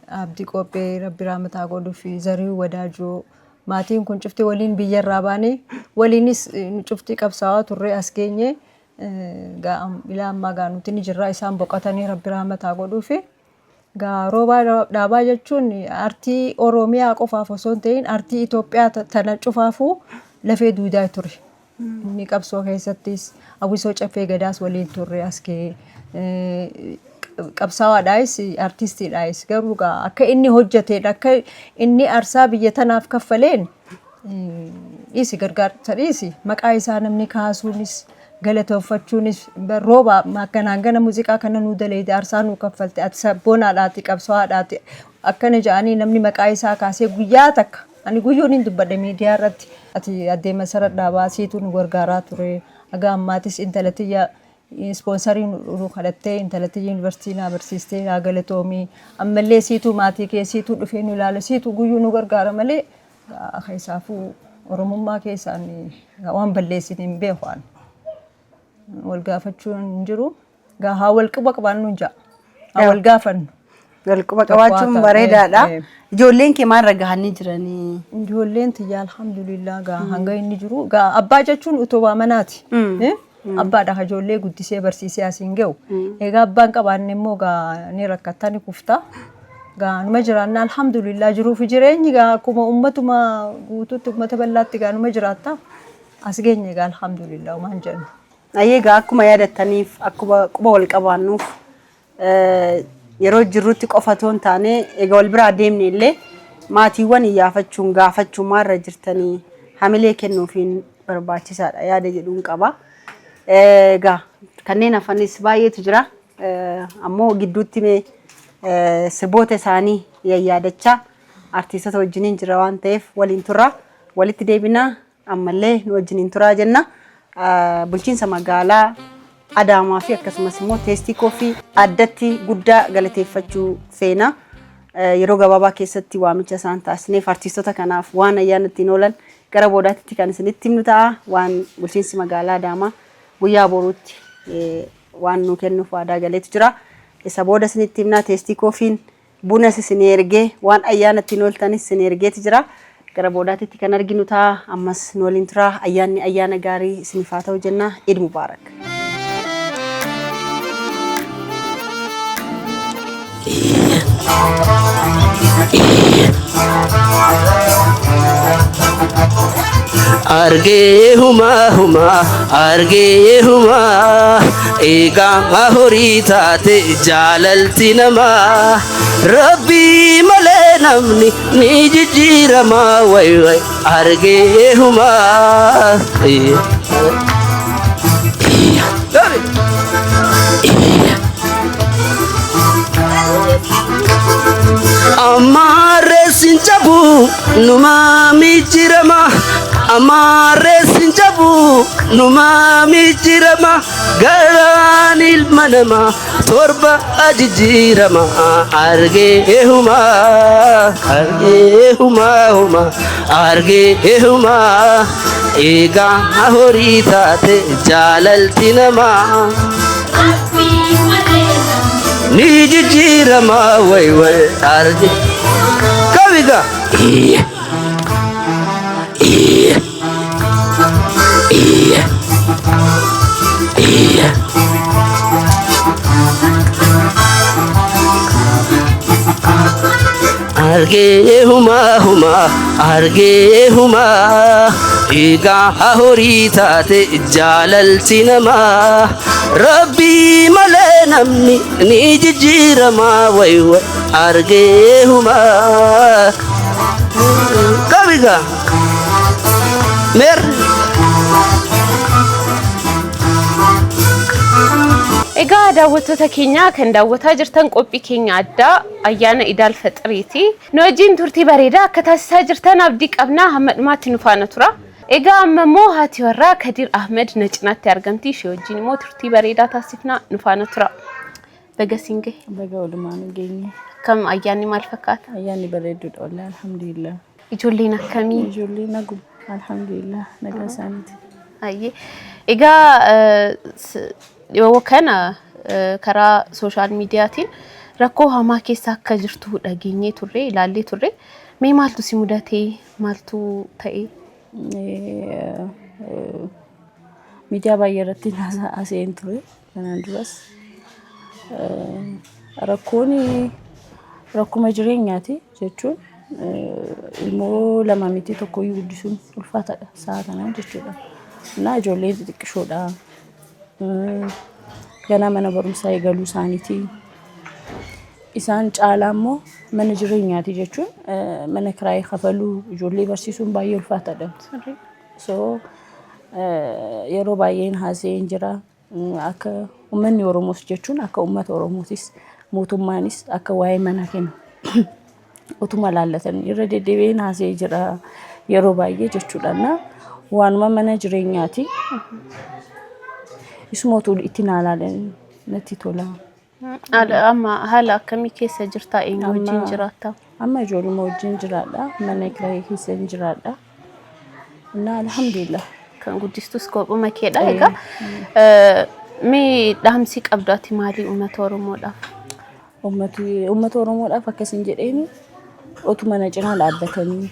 Speaker 11: Abdii Qophee Rabbi raamataa godhuu fi Zarii Wadaajoo, maatiin kun cufti waliin biyyarraa baane, waliinis nu cufti qabsaa'aa turre, as geenye gaa. Ilaa ammaa gaa nuti ni jirra, isaan boqotanii, Rabbi raamataa godhuu fi. Gaa Roobaa Dhaabaa jechuun artii Oromiyaa qofaaf osoo hin ta'in artii Itoophiyaa tana cufaafuu lafee duudaa ture. Inni qabsoo keessattis hawwisoo Caffee Gadaas waliin turre, as ga'ee qabsaawaadhaayis artistiidhaayis. Garuu gaa akka inni hojjeteen, akka inni aarsaa biyya tanaaf kaffaleen, dhiisi gargaarsa, dhiisi maqaa isaa namni kaasuunis galatoonfachuunis, "Rooba akkanaan gana muuziqaa kana nuu daleeyde, aarsaa nuu kaffalte, ati sabboonaadhaati, qabsaa'aadhaati," akkana jedhanii namni maqaa isaa kaasee guyyaa takka, ani guyyuun hin dubbadhe miidiyaa irratti. Ati addee Masarat Dhaabaa siitu nu gargaaraa ture. Haga ammaatis intala tiyya sponsorii nu kadhattee intala tiyya yuunivarsiitii naa barsiistee, naa galatoomii. Ammallee siitu maatii kee siitu dhufee nu ilaala, siitu guyyuu nu gargaara malee keessaafuu Oromummaa keessaan waan balleessine hin beeku ani. Wal gaafachuun hin jiru. Gaa haa wal quba qabaannu hin ja'a. Haa wal gaafannu.
Speaker 1: Wal quba qabaachuun bareedaadha. Ijoolleen kee maalirra gahanii jiranii?
Speaker 11: Ijoolleen tiyya alhamdulillah, gaa hanga inni jiru, gaa abbaa jechuun utubaa manaati. Abbaadha ijoollee guddisee barsiisee asiin ga'u. Egaa abbaan qabaanne immoo gaa ni rakkatta, ni kufta. Gaa numa jiraanna alhamdulillah, jiruu fi jireenyi gaa akkuma uummatuma guutuutti, uummata bal'aatti gaa numa jiraatta. As geenye gaa alhamdulillah, waan jennu.
Speaker 1: Ayyee, egaa akkuma yaadattaniif, akkuma quba wal qabaannuuf, yeroo jirrutti qofa otoo hin taane egaa wal biraa deemne illee maatiiwwan iyyaafachuun, gaafachuun, maalirra jirtanii, hamilee kennuufiin barbaachisaadha yaada jedhuun qaba. Egaa kanneen hafanis baay'eetu jira. Ammoo gidduutti mee sirboota isaanii yayyaadachaa artiistota wajjiniin jira waan ta'eef waliin turra. Walitti deebinaa, ammallee nu wajjiniin turaa jenna. Bulchiinsa magaalaa Adaamaa fi akkasumas immoo Tasty Coffee addatti guddaa galateeffachuu feena. Yeroo gabaabaa keessatti waamicha isaan taasisneef artiistota kanaaf waan ayyaana ittiin oolan gara boodaatti kan isinitti himnu ta'a. Waan bulchiinsi magaalaa Adaamaa guyyaa boruutti waan nu kennuuf waadaa galeetu jira. Isa booda isinitti himna. Tasty Coffeen bunas isin ergee, waan ayyaana ittiin ooltanis isin ergeeti jira. Gara boodaatitti kan arginu ta'a. Ammas nu waliin tura. Ayyaanni ayyaana gaarii isiniif haa ta'u jenna. Eid Mubaarak.
Speaker 12: Argee humaa humaa, argee humaa, eegaa horii taate jaalalti namaa, rabbii malee namni ni jijjiirama, way way, argee humaa. Ammaarree sin cabu numaa mijjirama, ammaarree sin cabu numaa mijjirama, garaan ilma namaa. torba jijjiirama argee humaa argee humaa humaa argee humaa eegaa horii taate jaalalti namaa ni jijjiirama way way argee kawiga iya iya iya iya. Argee humaa humaa argee humaa eegaa horii taate jaalalti namaa rabbii malee namni ni jijjiiramaa way way argee humaa qabiga meer.
Speaker 3: Egaa daawwattoota keenya kan daawwataa jirtan qophii keenya addaa ayyaana Idaal Faxiriiti. Nu wajjin turtii bareedaa akka taasisaa jirtan abdii qabna hamma dhumaatti nu faana tura. Egaa amma immoo haati warraa Kadir Ahmed na cinaatti argamti. Ishee wajjin immoo turtii bareedaa taasifna nu faana tura. Baga siin gahe.
Speaker 9: Baga walumaan geenye.
Speaker 3: Akkam ayyaanni maal fakkaata?
Speaker 9: Ayyaanni bareedduudha wallahi alhamdulillah.
Speaker 3: Ijoolleen akkamii?
Speaker 9: Ijoollee nagu alhamdulillah nagaa isaaniiti.
Speaker 3: Hayyee. Egaa dhiyoo kana karaa sooshaal miidiyaatiin rakkoo hamaa keessa akka jirtu dhageenyee turre ilaallee turre. Mee maaltu si mudate? Maaltu ta'e?
Speaker 9: Miidiyaa baay'ee irratti haasa'een ture kanaan duras. Rakkoon rakkuma jireenyaati jechuun ilmoo lama miti tokkoyyuu guddisuun ulfaataadha sa'a kanaa jechuudha. Innaa ijoolleen xixiqqishoodha. Ganaa mana barumsaa eegaluu isaaniiti. Isaan caalaa immoo mana jireenyaati jechuun mana kiraayii kafaluu ijoollee barsiisuun baay'ee ulfaataadha. So yeroo baay'een haasa'een jira. Akka uummanni Oromoos jechuun akka uummata Oromootis mootummaanis akka waa'ee mana kennu utuma laallatan irra deddeebi'een haasa'ee jira yeroo baay'ee jechuudha. Na waanuma mana jireenyaati. Isuma utuu itti naa laalan natti tola.
Speaker 3: Amma haala akkamii keessa jirtaa? Eenyu wajjin jiraatta?
Speaker 9: Amma ijoolluma wajjin jiraadha. Mana kiraayii keessa jiraadha. Innaa alhamdulillah.
Speaker 3: Kan guddistus kophuma keedha. Egaa mee dhaamsi qabdu ati maalii uummata Oromoodhaaf?
Speaker 9: Uummata Oromoodhaaf akkasin jedheeni otuma na cinaa dhaabbatanii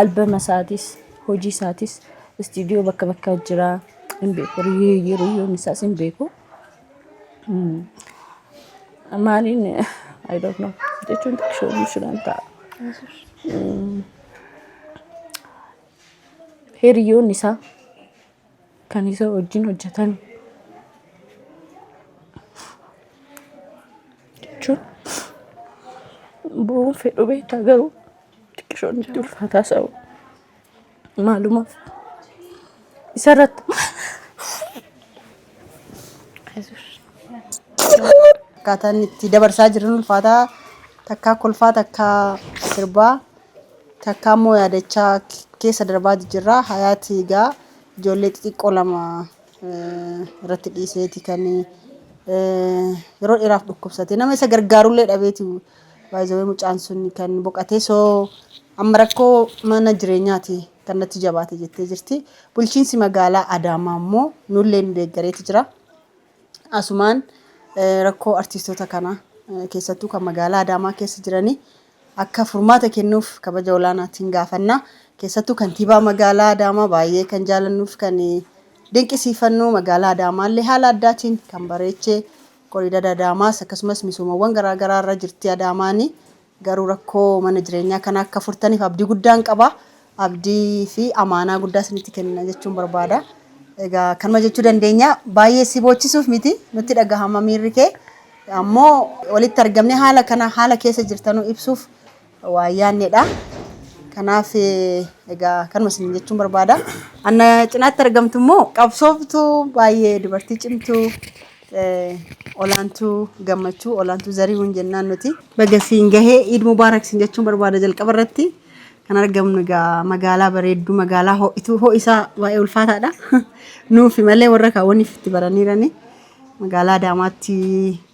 Speaker 9: albama isaatis hojii isaatis istiidiyoo bakka bakkaa jira hin beeku hiriyoonni isaas hin beeku. Maaliin I don't know jechuun xiqqishoo misiraan ta'a. Hiriyoonni isaa kan isa wajjin hojjetan jechuun bu'uun fedhu beektaa garuu xiqqishoon itti ulfaataa sa'u maalumaaf isarratti
Speaker 1: Akkaataan itti dabarsaa jiran ulfaataa takkaa kolfaa takkaa sirbaa takkaa immoo yaadachaa keessa darbaa jirra. Hayaati egaa ijoollee xixiqqoo lama irratti dhiiseeti kan yeroo dheeraaf dhukkubsate. Nama isa gargaarullee dhabeeti baay'ee mucaan sun kan boqate. So amma rakkoo mana jireenyaati kan natti jabaate jettee jirti. Bulchiinsi magaalaa Adaamaa immoo nullee nu deeggareeti jira. Asumaan rakkoo artistoota kanaa keessattuu kan magaalaa Adaamaa keessa jiranii akka furmaata kennuuf kabaja olaanaatiin gaafanna. Keessattuu kantiibaa magaalaa Adaamaa baay'ee kan jaalannuuf kan dinqisiifannu magaalaa Adaamaallee haala addaatiin kan bareechee koriidara Adaamaas akkasumas misoomawwan garaagaraa irra jirti Adaamaani. Garuu rakkoo mana jireenyaa kana akka furtaniif abdii guddaan qaba. Abdii fi amaanaa guddaa isinitti kenna jechuun barbaada. Egaa kanuma jechuu dandeenya. Baay'ee si boochisuuf miti nutti dhagahama miirri kee. Ammoo walitti argamnee haala kana haala keessa jirtanuu ibsuuf waa yaannedha. Kanaaf egaa kanuma isin jechuun barbaada. Anna cinaatti argamtu immoo qabsooftuu baay'ee dubartii cimtuu Olaantuu Gammachuu Olaantuu Zarihuun jennaan nuti. Baga siin gahee Iid Mubaarak siin jechuun barbaada jalqaba irratti. Kan argamnu egaa magaalaa bareedduu magaalaa ho'ituu ho'i isaa baay'ee ulfaataadha. Nuufi malee warra kaawwaniif itti baraniirani. Magaalaa Adaamaatti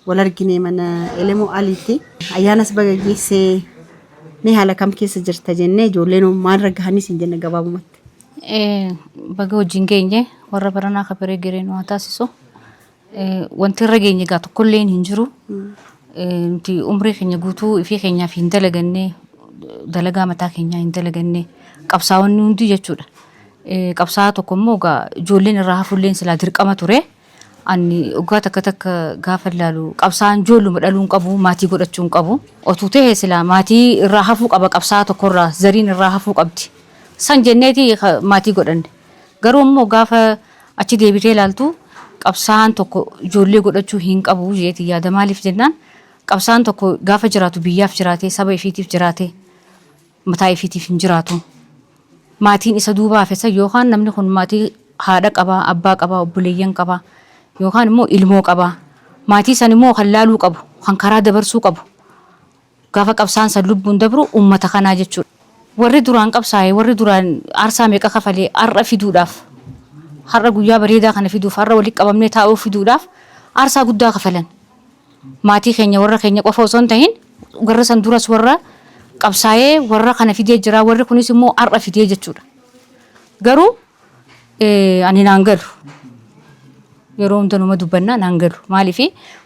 Speaker 1: wal argine mana Elemoo Aliitti. Ayyaanas baga geessee mee haala kam keessa jirta jennee ijoolleen maalirra gahanis hin jenne gabaabumatti.
Speaker 13: Baga wajjin geenye warra baranaa kabaree geree nu haa taasisu. Wanti irra geenye egaa tokkolleen hin jiru. Nuti umrii keenya guutuu ifii keenyaaf hin dalaganne dalagaa mataa keenyaa hin dalaganne qabsaa'onni hundi jechuudha. Qabsaa'aa tokko immoo egaa ijoolleen irraa hafulleen silaa dirqama ture. Ani waggaa takka takka gaafa ilaalu qabsaa'aan ijoolluma dhaluu hin qabu maatii godhachuu hin qabu. Otuu ta'e silaa maatii irraa hafuu qaba qabsaa'aa tokkorraa zariin irraa hafuu qabdi. San jenneeti maatii godhanne. Garuu immoo gaafa achi deebitee ilaaltu qabsaa'aan tokko ijoollee godhachuu hin qabu jeeti yaada maaliif jennaan qabsaa'aan tokko gaafa jiraatu biyyaaf jiraatee saba ifiitiif jiraatee mataa ifiitiif hin jiraatu. Maatiin isa duuba hafe san yookaan namni kun maatii haadha qaba, abbaa qaba, obboleeyyan qaba yookaan immoo ilmoo qaba. Maatii san immoo kan laaluu qabu, kan karaa dabarsuu qabu gaafa qabsaan san lubbuun dabru ummata kanaa jechuudha. Warri duraan qabsaaye, warri duraan aarsaa meeqa kafalee har'a fiduudhaaf, har'a guyyaa bareedaa kana fiduuf, har'a walitti qabamnee taa'uu fiduudhaaf aarsaa guddaa kafalan. Maatii keenya warra keenya qofa osoo hin tahin warra san duras warra qabsaa'ee warra kana fidee jira warri kunis immoo har'a fidee jechuudha. Garuu ani naan galu. Yeroo hunda numa dubbannaa naan galu. Maaliif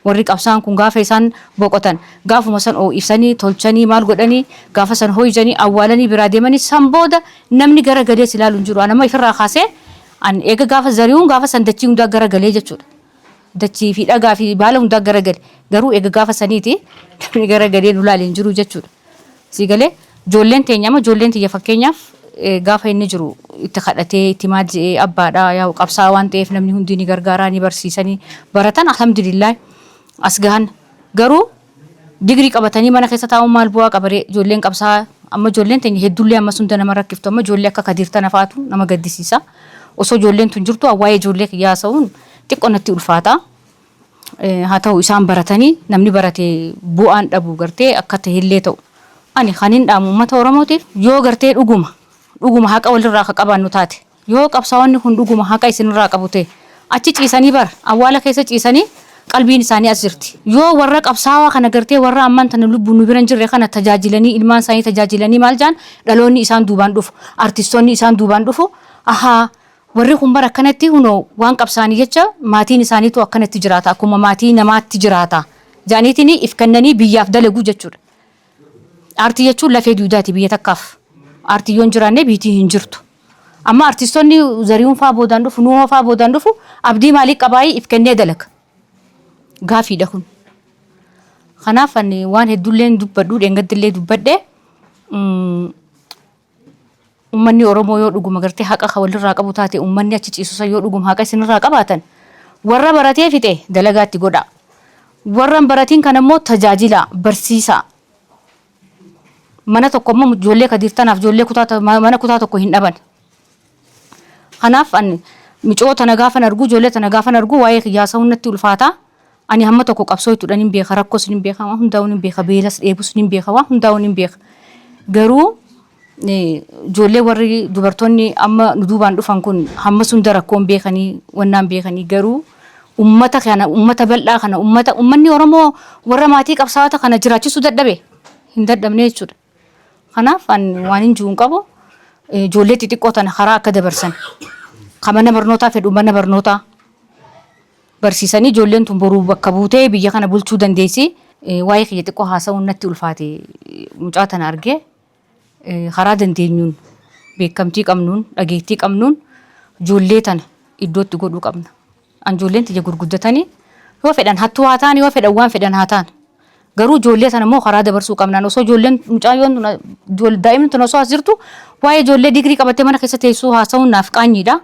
Speaker 13: warri qabsaa'an kun gaafa isaan boqotan gaafuma san oo'isanii tolchanii maal godhanii gaafa san hoo'isanii awwaalanii biraa deemanii san booda namni gara galees ilaalu hin jiru. Ani amma ifirraa kaasee an eega gaafa zari'uun gaafa san dachii hundaa gara galee jechuudha. Dachii fi dhagaa fi baala hundaa garagale. Garuu eega gaafa saniiti namni garagalee nu laale hin jiru jechuudha. Sii galee ijoolleen teenya amma ijoolleen tiyya fakkeenyaaf gaafa inni jiru itti kadhatee itti maal je'ee abbaadha yaa'u qabsaa'aa waan ta'eef namni hundi ni gargaaraa ni barsiisanii baratan alhamdulillah as gahan. Garuu Digrii qabatanii mana keessa taa'uun maal bu'aa qaba ree? Ijoolleen qabsaa'aa amma ijoolleen teenya heddullee ammas hunda nama rakkiftu amma ijoollee akka Kadiir tana fa'atu nama gaddisiisa. Osoo ijoolleen tun jirtu an waa'ee ijoollee kiyyaa haasa'uun xiqqoo natti ulfaata. Haa ta'u isaan baratanii namni barate bu'aan dhabu gartee akka ta'ellee ta'u. Ani kanin dhaamu uummata Oromootiif yoo gartee dhuguma dhuguma haqa walirraa ka qabaannu taate Yoo qabsaa'onni kun dhuguma haqa isinirraa qabu ta'e, achi ciisanii bar, awwaala keessa ciisanii qalbiin isaanii as jirti. Yoo warra qabsaawaa kana gartee warra ammaan tana lubbuun nu bira hin jirre kana tajaajilanii ilmaan isaanii tajaajilanii maal ja'an dhaloonni isaan duubaan dhufu, artistoonni isaan duubaan dhufu ahaa warri kun bar akkanatti hunoo waan qabsaa'anii jecha maatiin isaaniitu akkanatti jiraata akkuma maatii namaatti jiraata ja'aniitiin if kennanii biyyaaf dalagu jechuudha. Aartii jechuun lafee duudaati biyya takkaaf. Aartii yoo hin jiraanne biitii hin jirtu. Amma artistoonni Zarihun faa boodaan dhufu, Nuhoo faa boodaan dhufu abdii maalii qabaayii if kennee dalaga. Gaafiidha kun. Kanaaf ani waan hedduullee dubbadhu dheengaddillee dubbadhe ummanni Oromoo yoo dhuguma gartee haqa ka walirraa qabu taate ummanni achi ciisu san yoo dhuguma haqa isinirraa qabaatan warra baratee fixe dalagaa itti godhaa. Warra hin baratiin kana immoo tajaajilaa, barsiisaa. Mana tokko immoo ijoollee Kadiir tanaaf ijoollee kutaa mana kutaa tokko hin dhaban. Kanaaf ani micoo tana gaafan argu ijoollee tana gaafan argu waa'ee kiyyaa haasa'uun natti ulfaata. Ani hamma tokko qabsoo itti hin beeka rakkos hin beeka waan hundaa'uun hin beeka beelas dheebus hin beeka waan hundaa'uun hin beeka. Garuu ijoollee warri dubartoonni amma nu duubaan dhufan kun hamma sunda rakkoon beekanii wannaan beekanii garuu ummata kana ummata bal'aa kana ummata ummanni Oromoo warra maatii qabsaa'ota kana jiraachisuu dadhabe hin dadhabne jechuudha. Kanaaf an waan hin jiru hin qabu ijoollee xixiqqoo tana karaa akka dabarsan kan mana barnootaa fedhu mana barnootaa barsiisanii ijoolleen tun boruu bakka buutee biyya kana bulchuu dandeessi. Waa'ee kiyya xiqqoo haasa'uun natti ulfaate mucaa tana argee. Karaa dandeenyuun beekamtii qabnuun dhageettii qabnuun ijoollee tana iddootti godhuu qabna. An ijoolleen tiyya gurguddatanii yoo fedhan hattuu haa ta'an yoo fedhan waan fedhan haa ta'an. Garuu ijoollee tana immoo karaa dabarsuu qabna. An osoo ijoolleen mucayyoon tun daa'imni tun osoo as jirtu waa'ee ijoollee digirii qabattee mana keessa teessuu haasa'uun naaf qaanyiidha.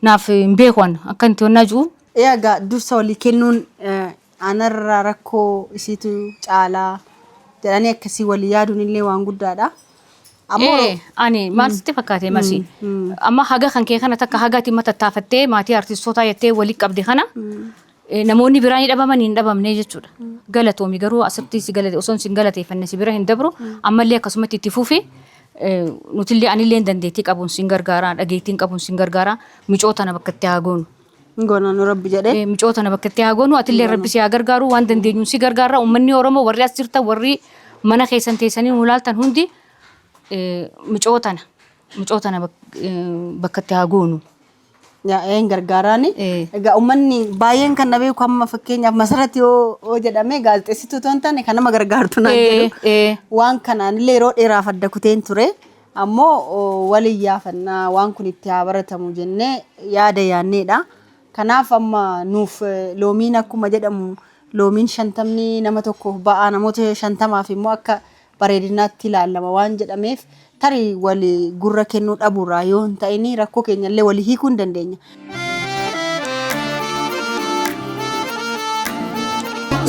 Speaker 13: Naaf hin beeku an akka inni honnaa jiru.
Speaker 1: Egaa dursa walii kennuun anarra rakkoo isiitu caalaa jedhanii akkasii walii yaaduun illee waan guddaadha. Ammoo
Speaker 13: Ee, ani maal sitti fakkaate masi? Amma haga kan kee kana takka haga ati tattaafattee maatii artistootaa jettee walitti qabde kana namoonni biraa ni dhabaman hin dhabamne jechuudha. Galatoomi garuu asitti si galate osoo sin galateeffanne si bira hin dabru ammallee akkasumatti itti fufi. Nutillee anillee dandeettii qabuun sin gargaara, dhageettiin qabuun sin gargaara. Micoo tana bakka itti haa goonu.
Speaker 1: Goona nu rabbi jedhee.
Speaker 13: Micoo tana bakka itti haa goonu, atillee rabbi si haa gargaaru, waan dandeenyuun si gargaara. Uummanni Oromoo warri as jirtan, warri mana keessan teessanii nu ilaaltan hundi micoo tana micoo tana bakka itti haa goonu.
Speaker 1: Yaa'een gargaaraani. Egaa uummanni baay'een kan na beeku amma fakkeenyaaf Masarat yoo yoo jedhame gaazexeessituu otoo hin taane kan nama gargaartu naan jedhu. Waan kanaan illee yeroo dheeraaf adda kuteen ture. Ammoo waliin yaafannaa waan kun itti haa baratamu jennee yaada yaanneedha. Kanaaf amma nuuf loomiin akkuma jedhamu loomiin shantamni nama tokkoof ba'aa namoota shantamaaf immoo akka bareedinaatti ilaallama waan jedhameef tarii wali gurra kennuu dhabuurraa yoo hin ta'in rakkoo keenya illee walii hiikuu hin dandeenya.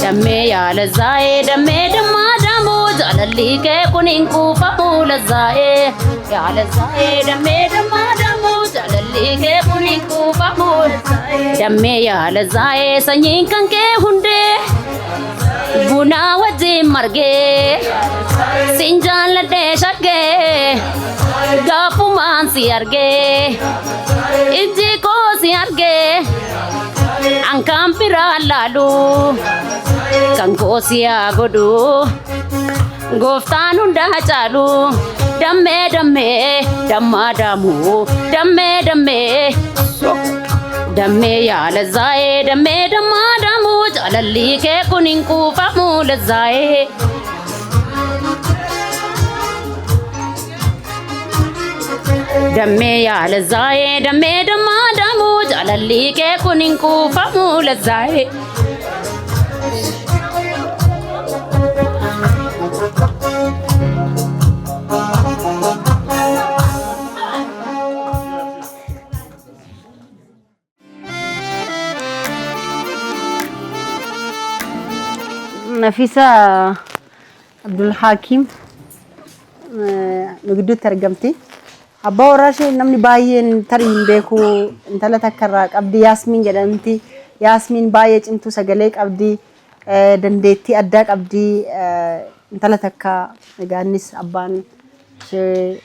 Speaker 7: Dammee yaa lazzaa'ee dammee dammaa damoo jaalalli kee kun hin kuufamu lazzaa'ee yaa lazzaa'ee dammee dammaa damoo jaalalli kee kun hin kuufamu dammee yaa lazzaa'ee sanyiin kan kee hundee Bunaa wajjin margee sin jaalladhee shaggee gaafumaan si argee ijji koo si argee an kan biraa laalu kan koo si haa godhu gooftaan hundaa caalu dammee dammee dammaa daamu dammee dammee. Dammee yaa lazzaa'ee dammee dammaa daamuu jaalalli kee kun hin quufamu lazzaa'ee. Dammee yaa lazzaa'ee dammee dammaa daamuu jaalalli kee kun hin quufamu lazzaa'ee.
Speaker 1: Nafisa Abdul Hakim nu gidduutti argamti. Abbaa warraa ishee namni baay'een tarii hin beeku intala takka irraa qabdi Yaasmiin jedhamti. Yaasmiin baay'ee cimtuu sagalee qabdi. Dandeettii addaa qabdi. Intala takka egaa innis abbaan ishee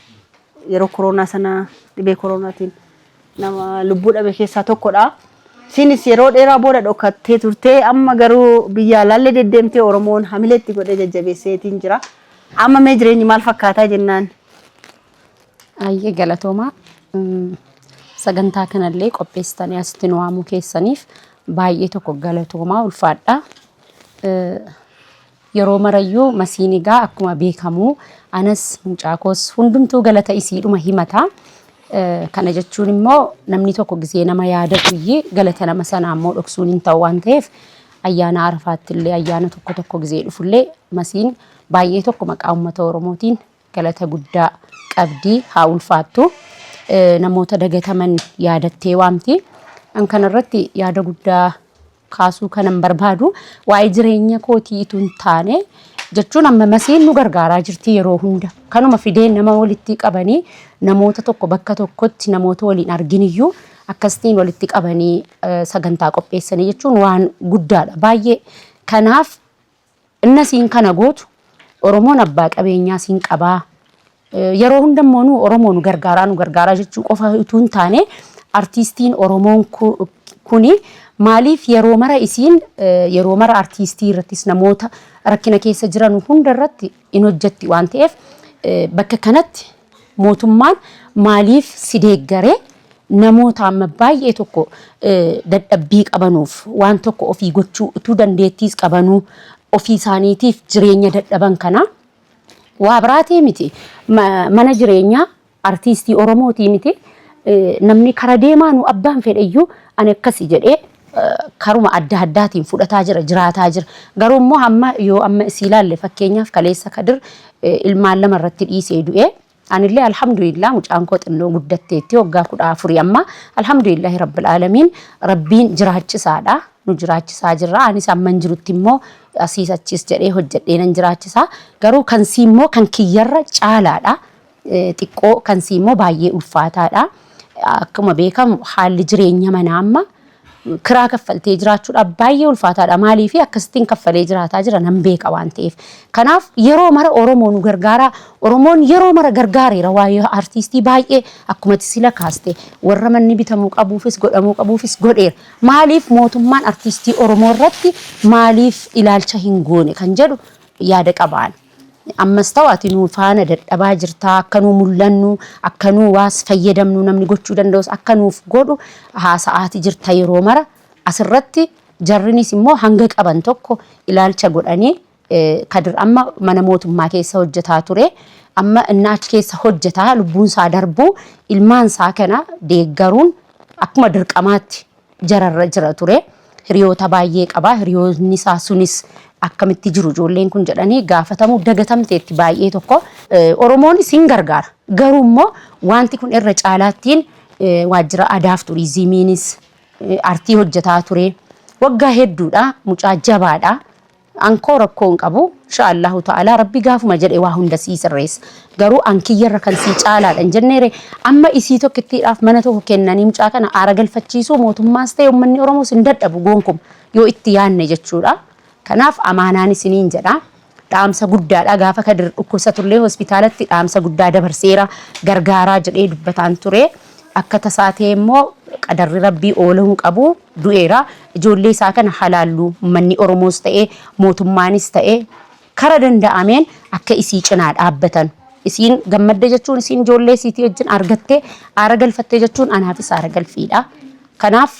Speaker 1: yeroo koronaa sana dhibee koronaatiin nama lubbuu dhabe keessaa tokkodha. Isiinis yeroo dheeraa booda dhokattee turtee amma garuu biyya alaallee deddeemtee Oromoon hamilee itti godhee jajjabeesseetiin jira. Amma mee jireenyi maal fakkaataa jennaan?
Speaker 3: Ayyee galatoomaa. Sagantaa kanallee qopheessitanii asitti nu waamuu keessaniif baay'ee tokko galatoomaa ulfaadha. Yeroo marayyuu Masiin egaa akkuma beekamu anas mucaa koos hundumtuu galata isiidhuma himata. Kana jechuun immoo namni tokko gisee nama yaadatuyyee galata nama sanaa immoo dhoksuun hin ta'u waan ta'eef ayyaana Arafaatti illee ayyaana tokko tokko gisee dhufullee Masiin baay'ee tokko maqaa uummata Oromootiin galata guddaa qabdi haa ulfaattu. Namoota dagataman yaadattee waamti. An kanarratti yaada guddaa kaasuu kanan barbaadu waa'ee jireenya kootii utuu hin taane jechuun amma masiin nu gargaaraa jirti yeroo hunda. Kanuma fidee nama walitti qabanii namoota tokko bakka tokkotti namoota waliin arginiyyuu akkasitiin walitti qabanii sagantaa qopheessanii jechuun waan guddaadha baay'ee. Kanaaf inna siin kana gootu Oromoon abbaa qabeenyaa siin qabaa. Yeroo hunda immoo nu Oromoo nu gargaaraa nu gargaaraa jechuu qofa utuu hin taane artiistiin Oromoon kuni maaliif yeroo mara isiin yeroo mara artiistii irrattis namoota rakkina keessa jiran hunda irratti in hojjetti waan ta'eef bakka kanatti mootummaan maaliif si deeggaree namoota amma baay'ee tokko dadhabbii qabanuuf waan tokko ofii gochuu utuu dandeettiis qabanuu ofii isaaniitiif jireenya dadhaban kana waa biraatii miti mana jireenyaa artiistii Oromootii miti namni kara deemaanu abbaan fedheyyuu ani akkasi jedhee karuma adda addaatiin fudhataa jira jiraataa jira garuu immoo hamma yoo amma isii ilaalle fakkeenyaaf kaleessa Kadir ilmaan lama irratti dhiisee du'ee Anillee alhamdulillah mucaan koo xinnoo guddatteetti waggaa 14 amma alhamdulillahi rabbil aalamiin rabbiin jiraachisaadha nu jiraachisaa jirra anis amman jirutti immoo asiis achiis jedhee hojjedhee nan jiraachisaa garuu kan sii immoo kan kiyyarra caalaadha xiqqoo kan sii immoo baay'ee ulfaataadha akkuma beekamu haalli jireenya manaa amma Kiraa kaffaltee jiraachuudhaaf baay'ee ulfaataadha. Maaliif akkasittiin kaffalee jiraataa jira nan beeka waan ta'eef. Kanaaf yeroo mara Oromoo nu gargaaraa. Oromoon yeroo mara gargaareera waa'ee artiistii baay'ee akkuma sila kaaste warra manni bitamuu qabuufis godhamuu qabuufis godheera. Maaliif mootummaan artiistii Oromoo irratti maaliif ilaalcha hin goone kan jedhu yaada qabaan. Ammas ta'u ati nu faana dadhabaa jirtaa akka nuu mul'annu akka nuu waas fayyadamnu namni gochuu danda'us akka nuuf godhu haasa'aati jirta yeroo mara asirratti jarrinis immoo hanga qaban tokko ilaalcha godhanii Kadir amma mana mootummaa keessa hojjetaa ture amma inni achi keessa hojjetaa lubbuun isaa darbuu ilmaan isaa kana deeggaruun akkuma dirqamaatti jararra jira ture. Hiriyoota baay'ee qaba. Hiriyoonni isaa sunis akkamitti jiru ijoolleen kun jedhanii gaafatamuu dagatamteetti baay'ee tokko. Oromoonis hin gargaara. Garuu immoo wanti kun irra caalaattiin waajjira aadaaf turizimiinis artii hojjetaa ture. Waggaa hedduudha. Mucaa jabaadha. Ankoo rakkoo hin qabu. Insha Allahu ta'ala Rabbi gaafuma jedhe waa hunda sii sirreessa. Garuu an kiyyarra kan sii caalaadha hin jenneere amma isii tokkittiidhaaf mana tokko kennanii mucaa kana aara galfachiisuu mootummaas ta'e uummanni Oromoos hin dadhabu goonkuma yoo itti yaanne jechuudha. Kanaaf amaanaan isiniin jedha. Dhaamsa guddaadha gaafa Kadir dhukkubsatullee hospitaalatti dhaamsa guddaa dabarseera gargaaraa jedhee dubbataan ture. Akka tasaa ta'e immoo qadarri Rabbii oola hin qabu du'eera. Ijoollee isaa kana halaallu uummanni Oromoos ta'e mootummaanis ta'e kara danda'ameen akka isii cinaa dhaabbatan. Isiin gammadde jechuun isiin ijoollee isiitii wajjin argattee aara galfattee jechuun anaafis aara galfiidha. Kanaaf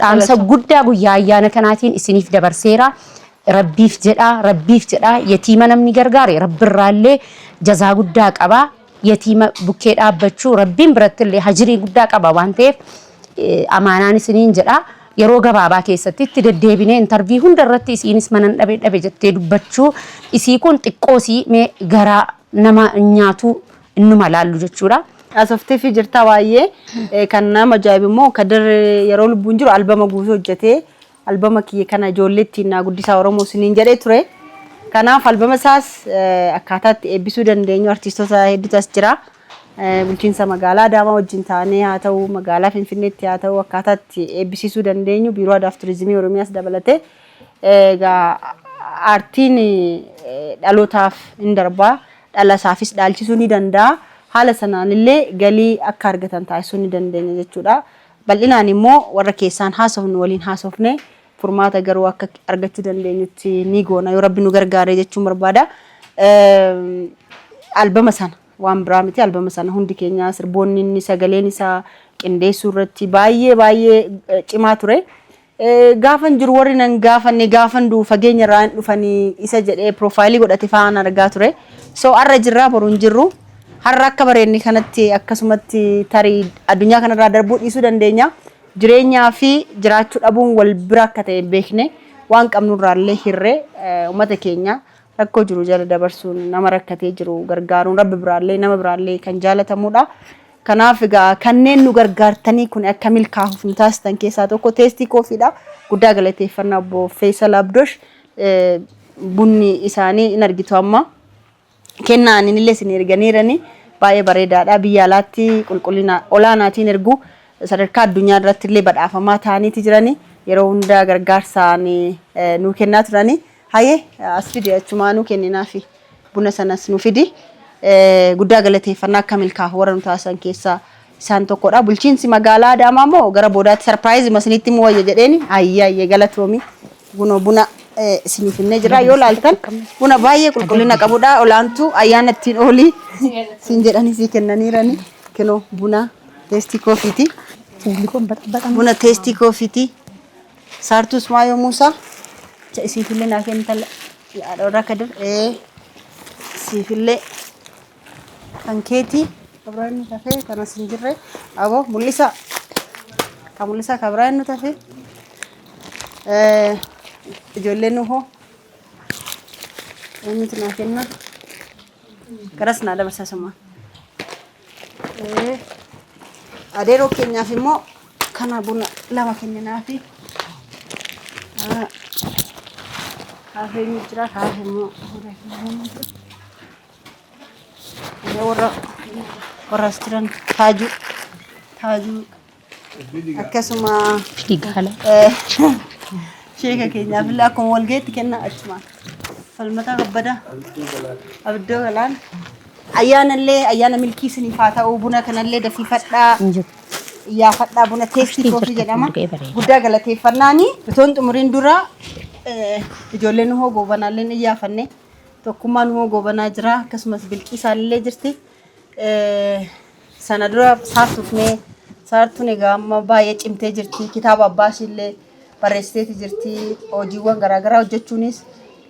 Speaker 3: dhaamsa guddaa guyyaa ayyaana kanaatiin isiniif dabarseera. Rabbiif jedhaa, Rabbiif jedhaa yatiima namni gargaare Rabbirraallee jazaa guddaa qaba. Yatiima bukkee dhaabbachuu Rabbiin birattillee hajirii guddaa qaba waan ta'eef amaanaan isiniin jedha. Yeroo gabaabaa keessatti itti deddeebinee intarvii hunda irratti isiinis manan dhabe dhabe jettee dubbachuu isii kun xiqqoosii mee garaa nama nyaatu innuma laallu jechuudha.
Speaker 1: Haasofteefii jirta baay'ee kan nama ajaa'ibu immoo Kadir yeroo lubbuun jiru albama guutuu hojjetee albama kiyya kana ijoollee ittiin naa guddisaa Oromoo isiniin jedhee ture. Kanaaf albama isaas akkaataa itti eebbisuu dandeenyu artiistota hedduutu as jira. Bulchiinsa magaalaa Adaamaa wajjin taanee haa ta'u magaalaa Finfinneetti haa ta'u akkaataa itti eebbisiisuu dandeenyu biiroo aadaa fi turizimii Oromiyaas dabalatee egaa aartiin dhalootaaf hin darbaa dhala isaafis dhaalchisuu ni danda'a. Haala sanaan illee galii akka argatan taasisuu ni dandeenya jechuudha. Bal'inaan immoo warra keessaan haasofnu waliin haasofnee furmaata garuu akka argachuu dandeenyutti ni goona yoo rabbi nu gargaare jechuun barbaada. Albama sana waan biraa miti albama sana hundi keenya sirboonni inni sagaleen isaa qindeessuu irratti baay'ee baay'ee cimaa ture. Gaafan jiru warri nan gaafanne gaafan du'u fageenya irraa hin dhufanii isa jedhee piroofaayilii godhate fa'aan argaa ture. So har'a jirraa boru hin jirru. Har'a akka bareenni kanatti akkasumatti tarii addunyaa kanarraa darbuu dhiisuu dandeenya. Jireenyaa fi jiraachuu dhabuun wal bira akka ta'e hin beekne waan qabnurraallee hirree uummata keenya rakkoo jiru jala dabarsuun nama rakkatee jiru gargaaruun rabbi biraallee nama biraallee kan jaalatamudha. Kanaaf egaa kanneen nu gargaartanii kun akka milkaa'uuf nu taasisan keessaa tokko Teestii Koofiidha. Guddaa galateeffannaa obbo Feesal Abdosh bunni isaanii in argitu amma. Kennaa aninillee isin erganiirani baay'ee bareedaadha. Biyya alaatti qulqullina olaanaatiin ergu sadarkaa addunyaa irratti illee badhaafamaa ta'aniiti jirani. Yeroo hundaa gargaarsaan nuu kennaa turani. Hayyee as fidi achumaanuu kenninaafi. Buna sanas nu fidi. Guddaa galateeffannaa akka milkaa'u warra nu taasisan keessaa isaan tokkodha. Bulchiinsi magaalaa Adaamaa immoo gara boodaatti sarpiraayizii isinitti immoo wayya jedheeni hayyee hayyee galatoomi. Kunoo buna isiniif finnee jira. Yoo laaltan buna baay'ee qulqullina qabudha. Olaantuu ayyaana ittiin oolii siin jedhanii sii kennaniirani. Kinoo buna teestii koofiiti. Buna teestii koofiiti. Saartuus maayoo Muusaa. Isiifillee naa kennitan Haadha warraa Kadir ee siifillee kan keetii kabiraan nu tafee kan as hin jirre aboo mul'isaa kan mul'isaa kabiraan nu tafee ijoolleen nu hoo eenyutu naa kenna garas naa dabarsaa sumaan adeeroo keenyaaf immoo kana buna lama kenninaafi. Kaafeen jira kaafee immoo warra warra as jiran taajuu taajuu Akkasuma sheeka keenyaaf illee akkuma walga'iitti kennaa achumaan. Falmataa Kabbadaa. Abdoo Galaan. Ayyaana illee ayyaana milkii isiniif haa ta'u buna kanallee dafiifadhaa. Iyyaafadhaa buna teestii koofii jedhama. Guddaa galateeffannaani. Otoon xumuriin dura ijoolleen Nuhoo Goobanaallee ni iyyaafanne. Tokkummaa Nuhoo Goobanaa jira akkasumas Bilqiisaallee jirti. Sana dura saartuuf mee saartuun egaa amma baay'ee cimtee jirti. Kitaaba abbaa ishiillee barreessiteeti jirti. Hojiiwwan garaagaraa hojjechuunis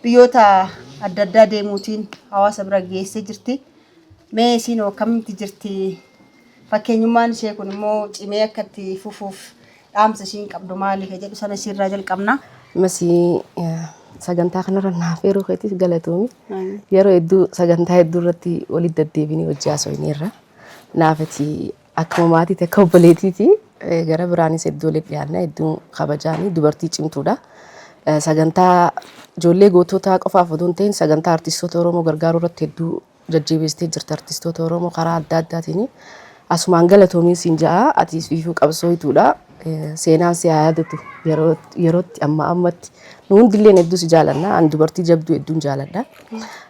Speaker 1: biyyoota adda addaa deemuutiin hawaasa bira geessee jirti. Mee isiin hoo akkamitti jirti? Fakkeenyummaan ishee kun immoo cimee akka itti fufuuf dhaamsa ishiin qabdu maali ka jedhu sana ishiirraa jalqabna.
Speaker 14: Masii sagantaa kanarra naaf eeruu keetiif galatoomi. Yeroo hedduu sagantaa hedduu irratti walitti deddeebinee hojii haasofneerra. Naaf ati akkuma maatiiti akka obboleetiiti gara biraanis hedduu walitti dhiyaanna hedduu kabajaani dubartii cimtuudha. Sagantaa ijoollee goototaa qofaaf odoo hin ta'in sagantaa artistoota Oromoo gargaaruu irratti hedduu jajjabeessitee jirti artistoota Oromoo karaa adda addaatiin. Asumaan galatoomiin siin ja'a ati siifuu qabsooytuudha. Seenaan si haa yaadatu yeroo yerootti amma ammatti nu hundilleen hedduu si jaalanna ani dubartii jabduu hedduun jaaladha.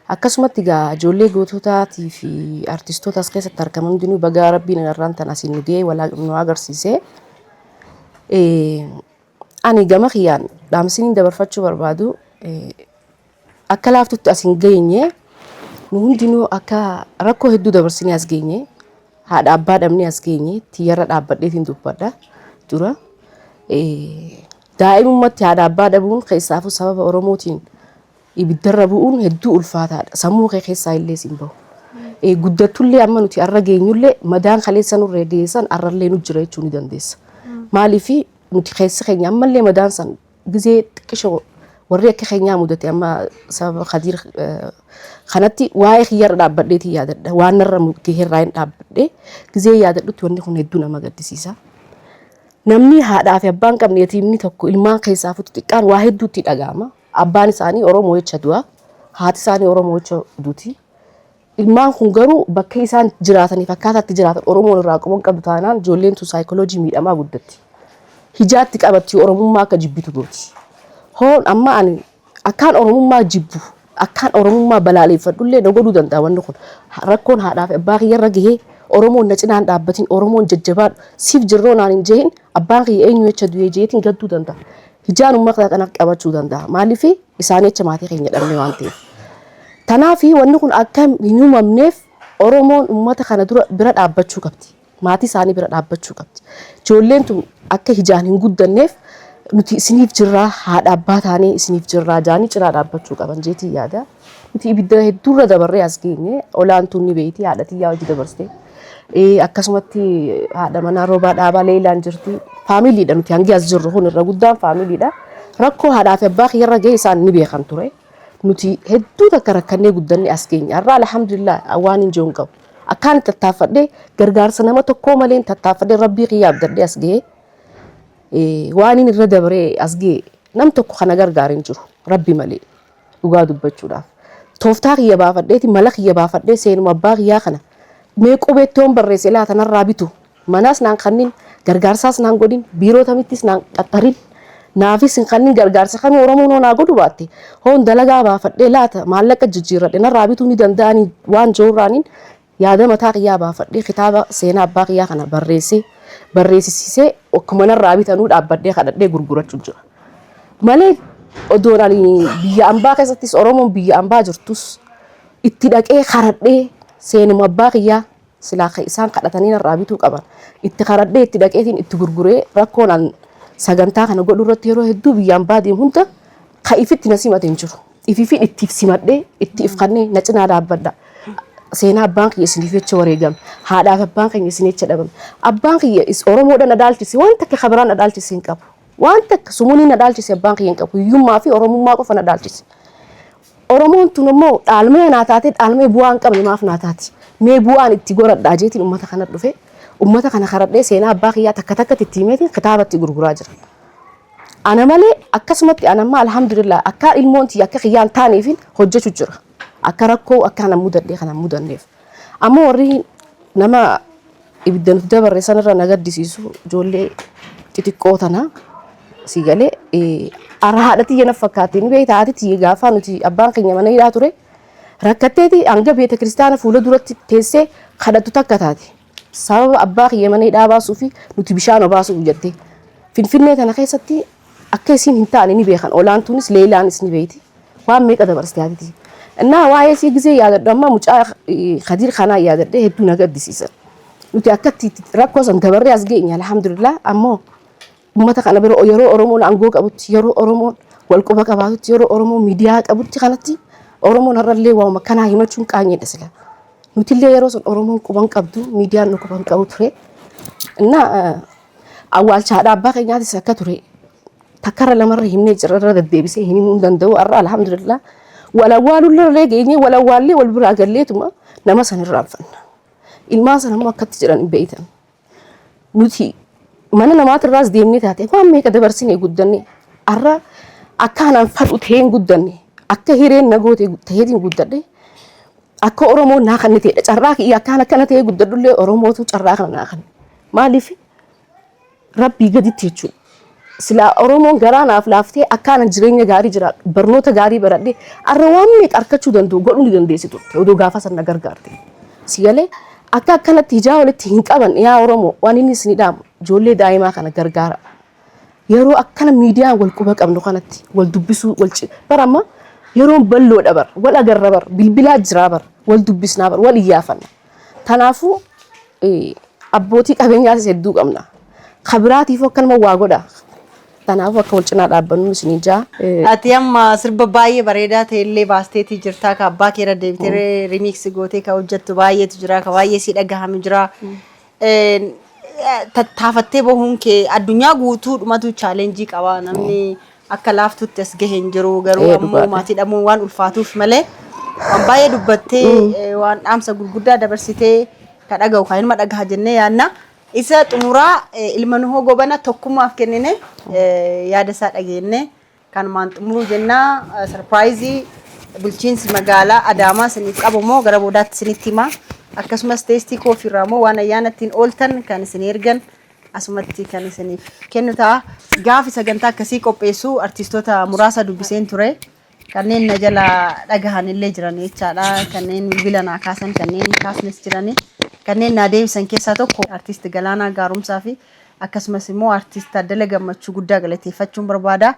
Speaker 14: Akkasumatti egaa ijoollee goototaatii fi artistoota as keessatti argaman hundinuu bagaa rabbiin irraan tan asiin nu ga'ee wal nu agarsiise. Ani gama kiyyaan dhaamsiniin dabarfachuu barbaadu akka laaftutti as hin geenye nu hundinuu akka rakkoo hedduu dabarsinee as geenye haadha abbaa dhabnee as geenye tiyyarra dhaabbadheetiin dubbadha dura. Daa'imummaatti haadha abbaa dhabuun keessaafuu sababa Oromootiin ibiddarra bu'uun hedduu ulfaataadha. Sammuu kee keessaa illee sin bahu. Guddattullee amma nuti arra geenyullee madaan kaleessa nurra geessan arrallee nu jira jechuu ni dandeessa. Maaliif nuti keessi keenya ammallee madaan san gizee xiqqishoo warri akka keenyaa mudate amma sababa Kadiir kanatti waa'ee kiyyarra dhaabbadheetiin yaadadha. Waan narra gaheerraa hin dhaabbadhe gizee yaadadhutti wanni kun hedduu nama gaddisiisa. Namni haadhaa fi abbaan qabne yatiimni tokko ilmaan keessaa futu xiqqaan waa hedduutti dhaga'ama. Abbaan isaanii Oromoo jecha du'a. Haati isaanii Oromoo jecha duuti. Ilmaan kun garuu bakka isaan jiraataniif akkaataa itti jiraatan Oromoon irraa quba hin qabdu taanaan ijoolleen tun saayikoloojii miidhamaa guddatti. Hijaatti qabatti Oromummaa akka jibbitu gooti. Hoon amma ani akkaan Oromummaa jibbu akkaan Oromummaa balaaleeffadhullee na godhuu danda'a wanni kun. Rakkoon haadhaa fi abbaa kiyyarra gahee Oromoon na cinaan dhaabbatin Oromoon jajjabaadhu siif jirroo naan hin jehin abbaan kiyya eenyu jecha du'ee jeetiin gadduu danda'a. Hijaan uummata kana qabachuu danda'a. Maaliif isaan jecha maatii keenya dhabne waan ta'eef. Kanaaf wanni kun akka hin uumamneef Oromoon uummata kana dura bira dhaabbachuu qabdi. Maatii isaanii bira dhaabbachuu qabdi. Ijoolleen tun akka hijaan hin guddanneef nuti isiniif jirraa haadha abbaa taanee isiniif jirraa jaanii cinaa dhaabbachuu qaban jeetii yaada. Nuti ibidda hedduurra dabarree as geenye olaantuun ni beeyti haadha tiyyaa hojii dabarsite. Akkasumatti haadha manaa roobaa dhaabaa leeylaan jirti. Faamiliidha nuti hangi as jirru kun irra guddaan faamiliidha. Rakkoo haadhaa fi abbaa kiyyarra gahe isaan ni beekan ture. Nuti hedduu takka rakkannee guddanne as geenye. Har'a alhamdulillah waan hin jiru hin qabu. Akkaan itti tattaaffadhee gargaarsa nama tokkoo malee tattaaffadhee rabbii kiyya abdadhee as gahe. Waan inni irra dabaree as gahe nam tokko kana gargaare hin jiru rabbi malee dhugaa dubbachuudhaaf. Tooftaa kiyya baafadheeti mala kiyya baafadhee seenuma abbaa kiyyaa kana mee qubeetti yoon barreesse laata narraa bitu Manaas naan kannin, gargaarsaas naan godhin, biiroo tamittis naan qaxxarin, naafis hin kannin gargaarsa kamuu Oromoon hoo naa godhu baatte, hoon dalagaa baafadhee laata maallaqa jijjiirradhe narraa bituu ni danda'anii waan jiruurraaniin yaada mataa kiyyaa baafadhee kitaaba seenaa abbaa kiyyaa kana barreessee barreessisiisee akkuma narraa bitanuu dhaabbadhee kadhadhee gurgurachuu jira. Malee odoon ani biyya ambaa keessattis Oromoon biyya ambaa jirtus itti dhaqee karadhee seenuma abbaa kiyyaa silaa ka isaan kadhatanii narraa bituu qaban itti karadhee itti dhaqeetiin itti gurguree rakkoon an sagantaa kana godhu irratti yeroo hedduu biyyaan baadeen hunda ka ifitti na simate hin jiru. Ifiifin ittiif simadhee itti if kannee na cinaa dhaabbadha. Seenaa abbaan kiyya isiniif jecha wareegame. Haadhaaf abbaan keenya isin jecha dhabame. Abbaan kiyya is Oromoodha na dhaalchise waan takka kabiraan na dhaalchise hin qabu. Waan takka sumunii na dhaalchise abbaan kiyya hin qabu. Hiyyummaa fi Oromummaa qofa na dhaalchise. Oromoon tun immoo dhaalmee naa taatee dhaalmee bu'aa hin qabne maaf naa taati? Mee bu'aan itti goradhaa jeetiin ummata kana dhufe. Ummata kana karadhee seenaa abbaa kiyyaa takka takkatti itti himeetiin kitaabatti gurguraa jira. Ana malee akkasumatti ana amma alhamdulillah akka ilmoon tiyya akka kiyyaan taaneefin hojjechu jira. Akka rakkoo akka kana mudadhee kana mudanneef. Amma warri nama Ibidda nuti dabarre sanirra na gaddisiisu ijoollee xixiqqoo tana si galee ara haadha tiyya na fakkaate ni beekta haati tiyya gaafaa nuti abbaan keenya mana hidhaa ture rakkatteeti hanga beeta kiristaana fuula duratti teessee kadhattu takka taate. Sababa abbaa kiyya mana hidhaa baasuu fi nuti bishaan obaasuuf jettee. Finfinnee tana keessatti akka isiin hin taane ni beekan. Olaantuunis Leelaanis ni beeyti. Waan meeqa dabarsite haati tiyya. Innaa waa'ee isii gizee yaadadhu amma mucaa Kadiir kanaa yaadadhee hedduu na gaddisiisa. Nuti akkatti rakkoo san dabarree as geenye alhamdulillah ammoo ummata kana bira yeroo Oromoon aangoo qabutti yeroo Oromoon wal quba qabaatutti yeroo Oromoon miidiyaa qabutti kanatti Oromoon har'allee waanuma kanaa himachuun qaanyiidha sila. Nutillee yeroo sun Oromoon quban qabdu miidiyaan nu quban qabu ture. Innaa awwaalcha haadha abbaa keenyaatis akka ture takkarra lamarra himnee jirra irra deddeebisee hin himuu hin danda'u har'a alhamdulillah wal awwaalullee geenyee wal awwaallee wal biraa galleetuma nama san irraanfanna. Ilmaan sana immoo akkatti jedhan hin beektan. Nuti mana namaatirraas deemnee taate waan meeqa dabarsinee guddanne har'a akka anaan fadhu ta'een guddanne akka hireen na goote ta'eetiin guddadhe akka Oromoon naa kanne ta'edha. Carraa kiyya akkaan akkana ta'ee guddadhullee Oromootu carraa kana naa kanne. Maaliif rabbii gaditti jechuudha. Silaa Oromoon garaa naaf laaftee akkaan jireenya gaarii jiraadhu barnoota gaarii baradhee har'a waan meeqa argachuu danda'u godhuu ni dandeessi turte odoo gaafa san na gargaarte. Si galee akka akkanatti ijaa walitti hin qaban yaa Oromoo waan inni isin dhaamu ijoollee daa'imaa kana gargaara. Yeroo akkana miidiyaan wal quba qabnu kanatti wal dubbisuu wal bara amma yeroon balloodha bar wal agarra bar bilbilaa jiraa bar wal dubbisnaa bar wal iyyaafanna. Kanaafuu abbootii qabeenyaatis hedduu qabna. Ka biraatiifuu akkanuma waa godha. Kanaafuu akka wal cinaa dhaabbannu isiniin ja'a.
Speaker 1: Ati amma sirba baay'ee bareedaa ta'e illee baasteetii jirtaa ka abbaa kee irra deebitee remix gootee ka hojjettu baay'eetu jira ka baay'ee si dhagahame jira. Tattaafattee bahuun kee addunyaa guutuudhumatu challenge qaba namni akka laaftutti as gahe hin jiru garuu ammoo
Speaker 14: Dhugaadha.
Speaker 1: maatii dhabuun waan ulfaatuuf malee waan baay'ee dubbattee waan dhaamsa gurguddaa dabarsitee ka dhaga'u kan ilma dhagaha jennee yaadna. Isa xumuraa ilma Nuhoo Gobana tokkummaaf kennine yaada isaa dhageenne kanumaan xumuruu jennaa surprise bulchiinsi magaalaa Adaamaa isiniif qabu immoo gara boodaatti isinitti hima. Akkasumas Tasty Coffee irraa immoo waan ayyaana ittiin ooltan kan isin ergan asumatti kan isiniif kennu ta'a. Gaafi sagantaa akkasii qopheessu artistoota muraasa dubbiseen ture. Kanneen na jala dhagahan illee jiran jechaadha. Kanneen bilbila naa kaasan, kanneen hin kaasnes jirani. Kanneen naa deebisan keessaa tokko artiist Galaanaa Gaaromsaa fi akkasumas immoo artiist Taaddala Gammachuu guddaa galateeffachuun barbaada.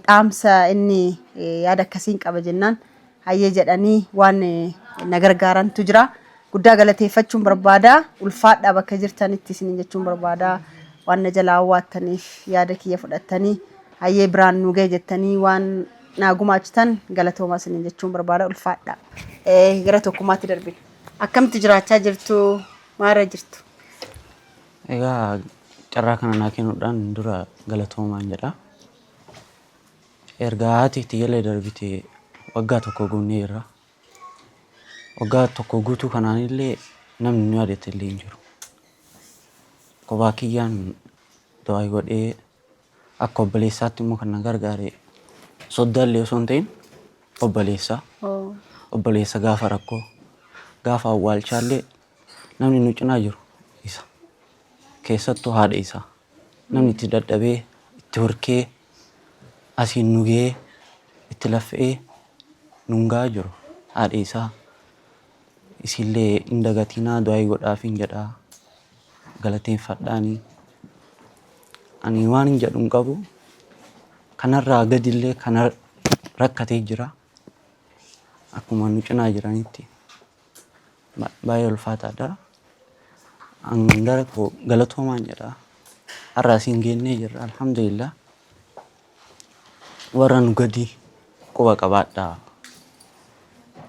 Speaker 1: Dhaamsa inni yaada akkasiin qaba jennaan hayyee jedhanii waan na gargaarantu jira. Guddaa galateeffachuun barbaada. Ulfaadhaa bakka jirtanitti isiniin jechuun barbaada. Waan na jalaa awwaattaniif yaada kiyya fudhattanii hayyee biraan nu gahe jettanii waan naa gumaachitan galatoomaa isiniin jechuun barbaada. Ulfaadhaa. Gara tokkummaatti darbina. Akkamitti jiraachaa jirtu? Maalirra jirtu?
Speaker 15: Egaa carraa kana naa kennuudhaan dura galatoomaan jedha. Erga haati tiyyallee darbite waggaa tokko guunnee jirra. Waggaa tokko guutuu kanaanillee namni nu yaadate illee hin jiru. Kophaa kiyyaan du'aa godhee akka obboleessaatti immoo kan na gargaare soddaallee osoo hin ta'in obboleessa. Obboleessa gaafa rakkoo gaafa awwaalchaallee namni nu cinaa jiru isa. Keessattuu haadha isaa. Namni itti dadhabee itti horkee asiin nu gahee itti laffa'ee nun gahaa jiru haadha isaa. Isiillee hin dagatinaa du'aayii godhaafiin jedhaa galateeffadhaanii. Ani waan hin jedhu hin qabu. Kanarraa gadillee kana rakkatee jira. Akkuma nu cinaa jiranitti baay'ee ulfaataadha. An gara koo galatoomaan jedha. Har'a asiin geennee jirra alhamdulillah. Warra nu gadi quba qabaadhaa.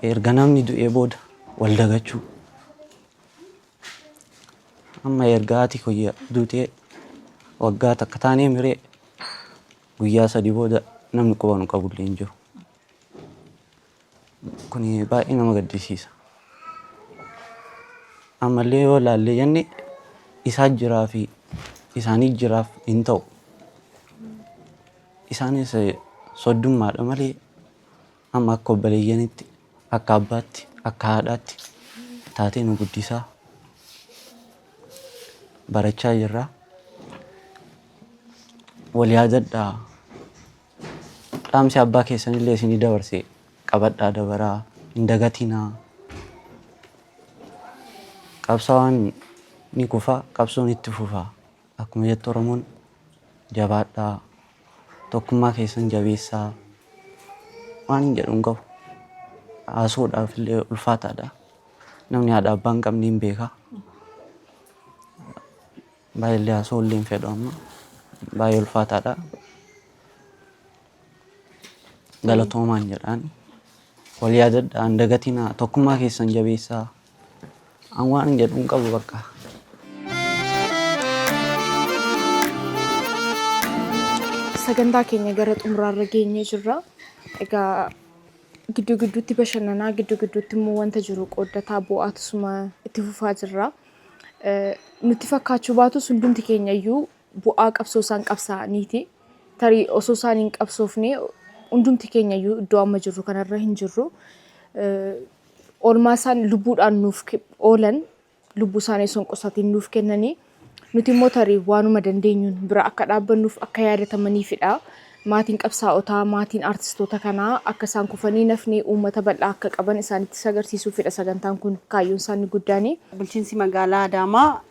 Speaker 15: Erga namni du'ee booda wal dagachuu. Amma erga haati kiyya duutee waggaa takka taanee miree guyyaa sadii booda namni quba nu qabullee hin jiru. Kuni baay'ee nama gaddisiisa. Ammallee yoo ilaalle jenne isaa jiraa fi isaanii jiraaf hin ta'u. Isaanis soddummaadha malee amma akka obboleeyyanitti, akka abbaatti, akka haadhaatti taatee nu guddisaa. Barachaa jirra. Wal yaadadhaa. Dhaamsi abbaa keessanillee isinii dabarse qabadhaa dabaraa hin dagatinaa. Qabsaawaan ni kufa qabsoon itti fufa. Akkuma jettu Oromoon jabaadhaa. Tokkummaa keessan jabeessaa. Waan hin jedhu hin qabu. Haasa'uudhaaf illee ulfaataadha. Namni haadha abbaa hin qabne hin beeka. Baay'ee illee haasa'uu illee hin fedhu amma. Baay'ee ulfaataadha. Galatoomaan jedhaan. Wal yaadadhaa hin dagatinaa tokkummaa keessan jabeessaa. An waan hin jedhu hin qabu bakka.
Speaker 2: Sagantaa keenya gara xumuraarra geenyee jirra. Egaa gidduu gidduutti bashannanaa gidduu gidduutti immoo wanta jiru qooddataa bu'aatusuma itti fufaa jirra. Nutti fakkaachuu baatus hundumti keenya iyyuu bu'aa qabsoo isaan qabsaa'aniiti. Tarii osoo isaan hin qabsoofne hundumti keenya iyyuu iddoo amma jirru kanarra hin jirru. Oolmaa isaan lubbuudhaan nuuf oolan lubbuu isaanii osoo hin qusatiin nuuf kennanii nuti immoo tarii waanuma dandeenyuun bira akka dhaabbannuuf akka yaadatamaniifidha. Maatiin qabsaa'otaa, maatiin aartistoota kanaa akka isaan kufanii hin hafne uummata bal'aa akka qaban isaanittis agarsiisuufidha sagantaan kun kaayyoon isaa inni guddaani.
Speaker 1: Bulchiinsi magaalaa Adaamaa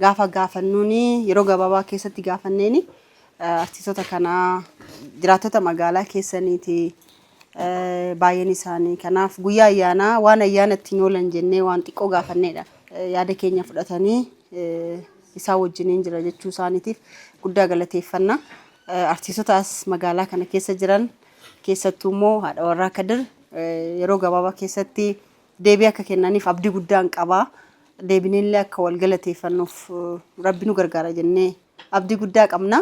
Speaker 1: gaafa gaafannuuni yeroo gabaabaa keessatti gaafanneeni artistoota kanaa jiraattota magaalaa keessaniiti baay'een isaanii kanaaf guyyaa ayyaanaa waan ayyaana ittiin oolan jennee waan xiqqoo gaafanneedha. Yaada keenya fudhatanii isaan wajjiniin jira jechuu isaaniitiif guddaa galateeffanna. Artiistota as magaalaa kana keessa jiran keessattuu immoo haadha warraa Kadir yeroo gabaabaa keessatti deebii akka kennaniif abdii guddaan qaba. Deebineellee akka wal galateeffannuuf rabbi nu gargaara jennee abdii guddaa qabna.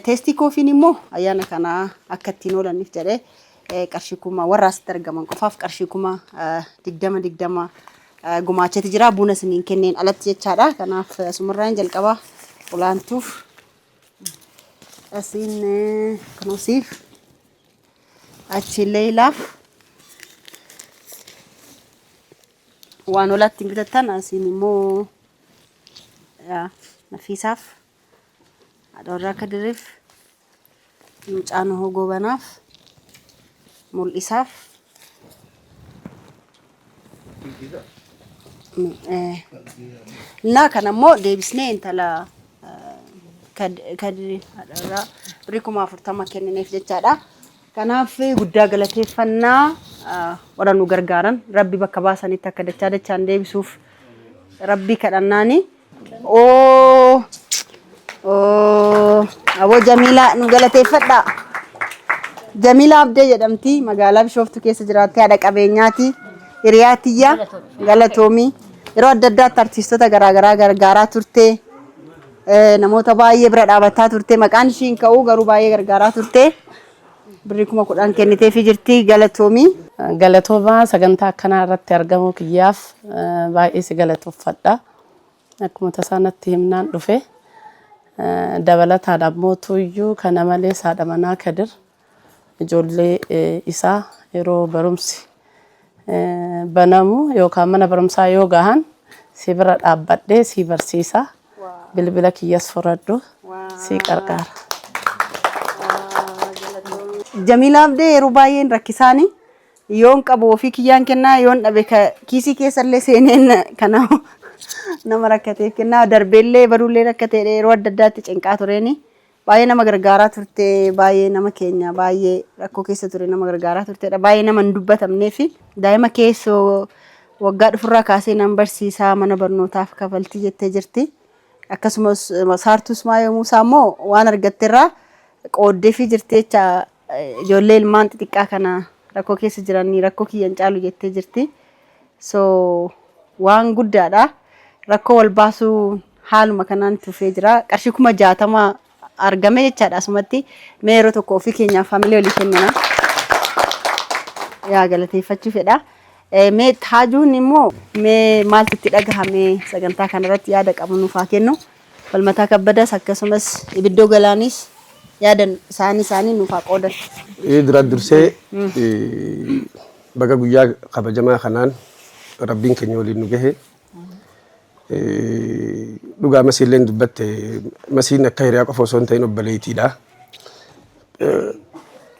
Speaker 1: Teestii koofiin immoo ayyaana kana akka ittiin oolaniif jedhee qarshii kuma warra asitti argaman qofaaf qarshii 20,000 20 gumaacheeti jira. Buna isiniin kenneen alatti jechaadha. Kanaaf asumarraan jalqaba olaantuuf asiin kunuusiif achi Leeylaaf waan olaatti hin bitattan asiin immoo Nafiisaaf haadha warraa Kadiriif mucaa Nuhoo Goobanaaf Mul'isaaf Innaa kana immoo deebisnee intala Kadiri haadha warraa birrii 40,000 kennineef jechaadha. Kanaaf guddaa galateeffannaa warra nu gargaaran rabbi bakka baasanitti akka dachaa dachaan deebisuuf rabbii kadhannaani. Oo oo aboo Jamiilaa nu galateeffadhaa. Jamiilaa Abdee jedhamti magaalaa Bishooftuu keessa jiraattee haadha qabeenyaati. Hiriyaa tiyya galatoomii yeroo adda addaatti artiistota garaagaraa gargaaraa turte. Namoota baay'ee bira dhaabataa turte. Maqaan ishii hin ka'u garuu baay'ee gargaaraa turte. Birrii 10,000 kenniteefii jirti. Galatoomi.
Speaker 16: Galatoomaa sagantaa akkanaa irratti argamuu kiyyaaf baay'ee si galatoffadha. Akkuma tasaa natti himnaan dhufe. Dabalataan ammoo tuyyuu kana malees haadha manaa Kadir ijoollee isaa yeroo barumsi banamu yookaan mana barumsaa yoo gahan si bira dhaabbadhee si barsiisa. Bilbila kiyyas fudhadhu si qarqaara.
Speaker 1: Jamiilaa Abdee yeroo baay'een rakkisaani yoon qabu ofii kiyyaan kennaa yoon dhabe kiisii keessallee seeneen kana nama rakkateef kennaa darbeellee baruullee rakkateedha yeroo adda addaatti cinqaa tureeni. Baay'ee nama gargaaraa turte, baay'ee nama keenya baay'ee rakkoo keessa ture nama gargaaraa turtedha. Baay'ee nama hin dubbatamnee fi daa'ima keessoo waggaa dhufurraa kaasee nan barsiisaa mana barnootaaf kafaltii jettee jirti. Akkasumas Saartuu Ismaayoo Muusaa immoo waan argatterraa qooddeefii jirti jecha ijoollee ilmaan xixiqqaa kana rakkoo keessa jiran rakkoo kiyya hin caalu jettee jirti. So waan guddaadha. Rakkoo wal baasuu haaluma kanaan itti fufee jira. Qarshii 60,000 argame jechaadha asumatti. Mee yeroo tokko ofii keenyaaf hamilee walii kennina. Yaa galateeffachuu fedha. Mee Taajuun immoo mee maaltu itti dhagahame sagantaa kanarratti yaada qabu nuuf haa kennu. Falmataa Kabbadaas akkasumas Ibiddoo Galaanis yaada isaanii isaanii nuuf haa qoodan.
Speaker 17: Duraan dursee baga guyyaa kabajamaa kanaan Rabbiin keenya waliin nu gahe. Dhugaa Masiilleen dubbatte Masiin akka hiriyaa qofa osoo hin ta'in obboleettiidha.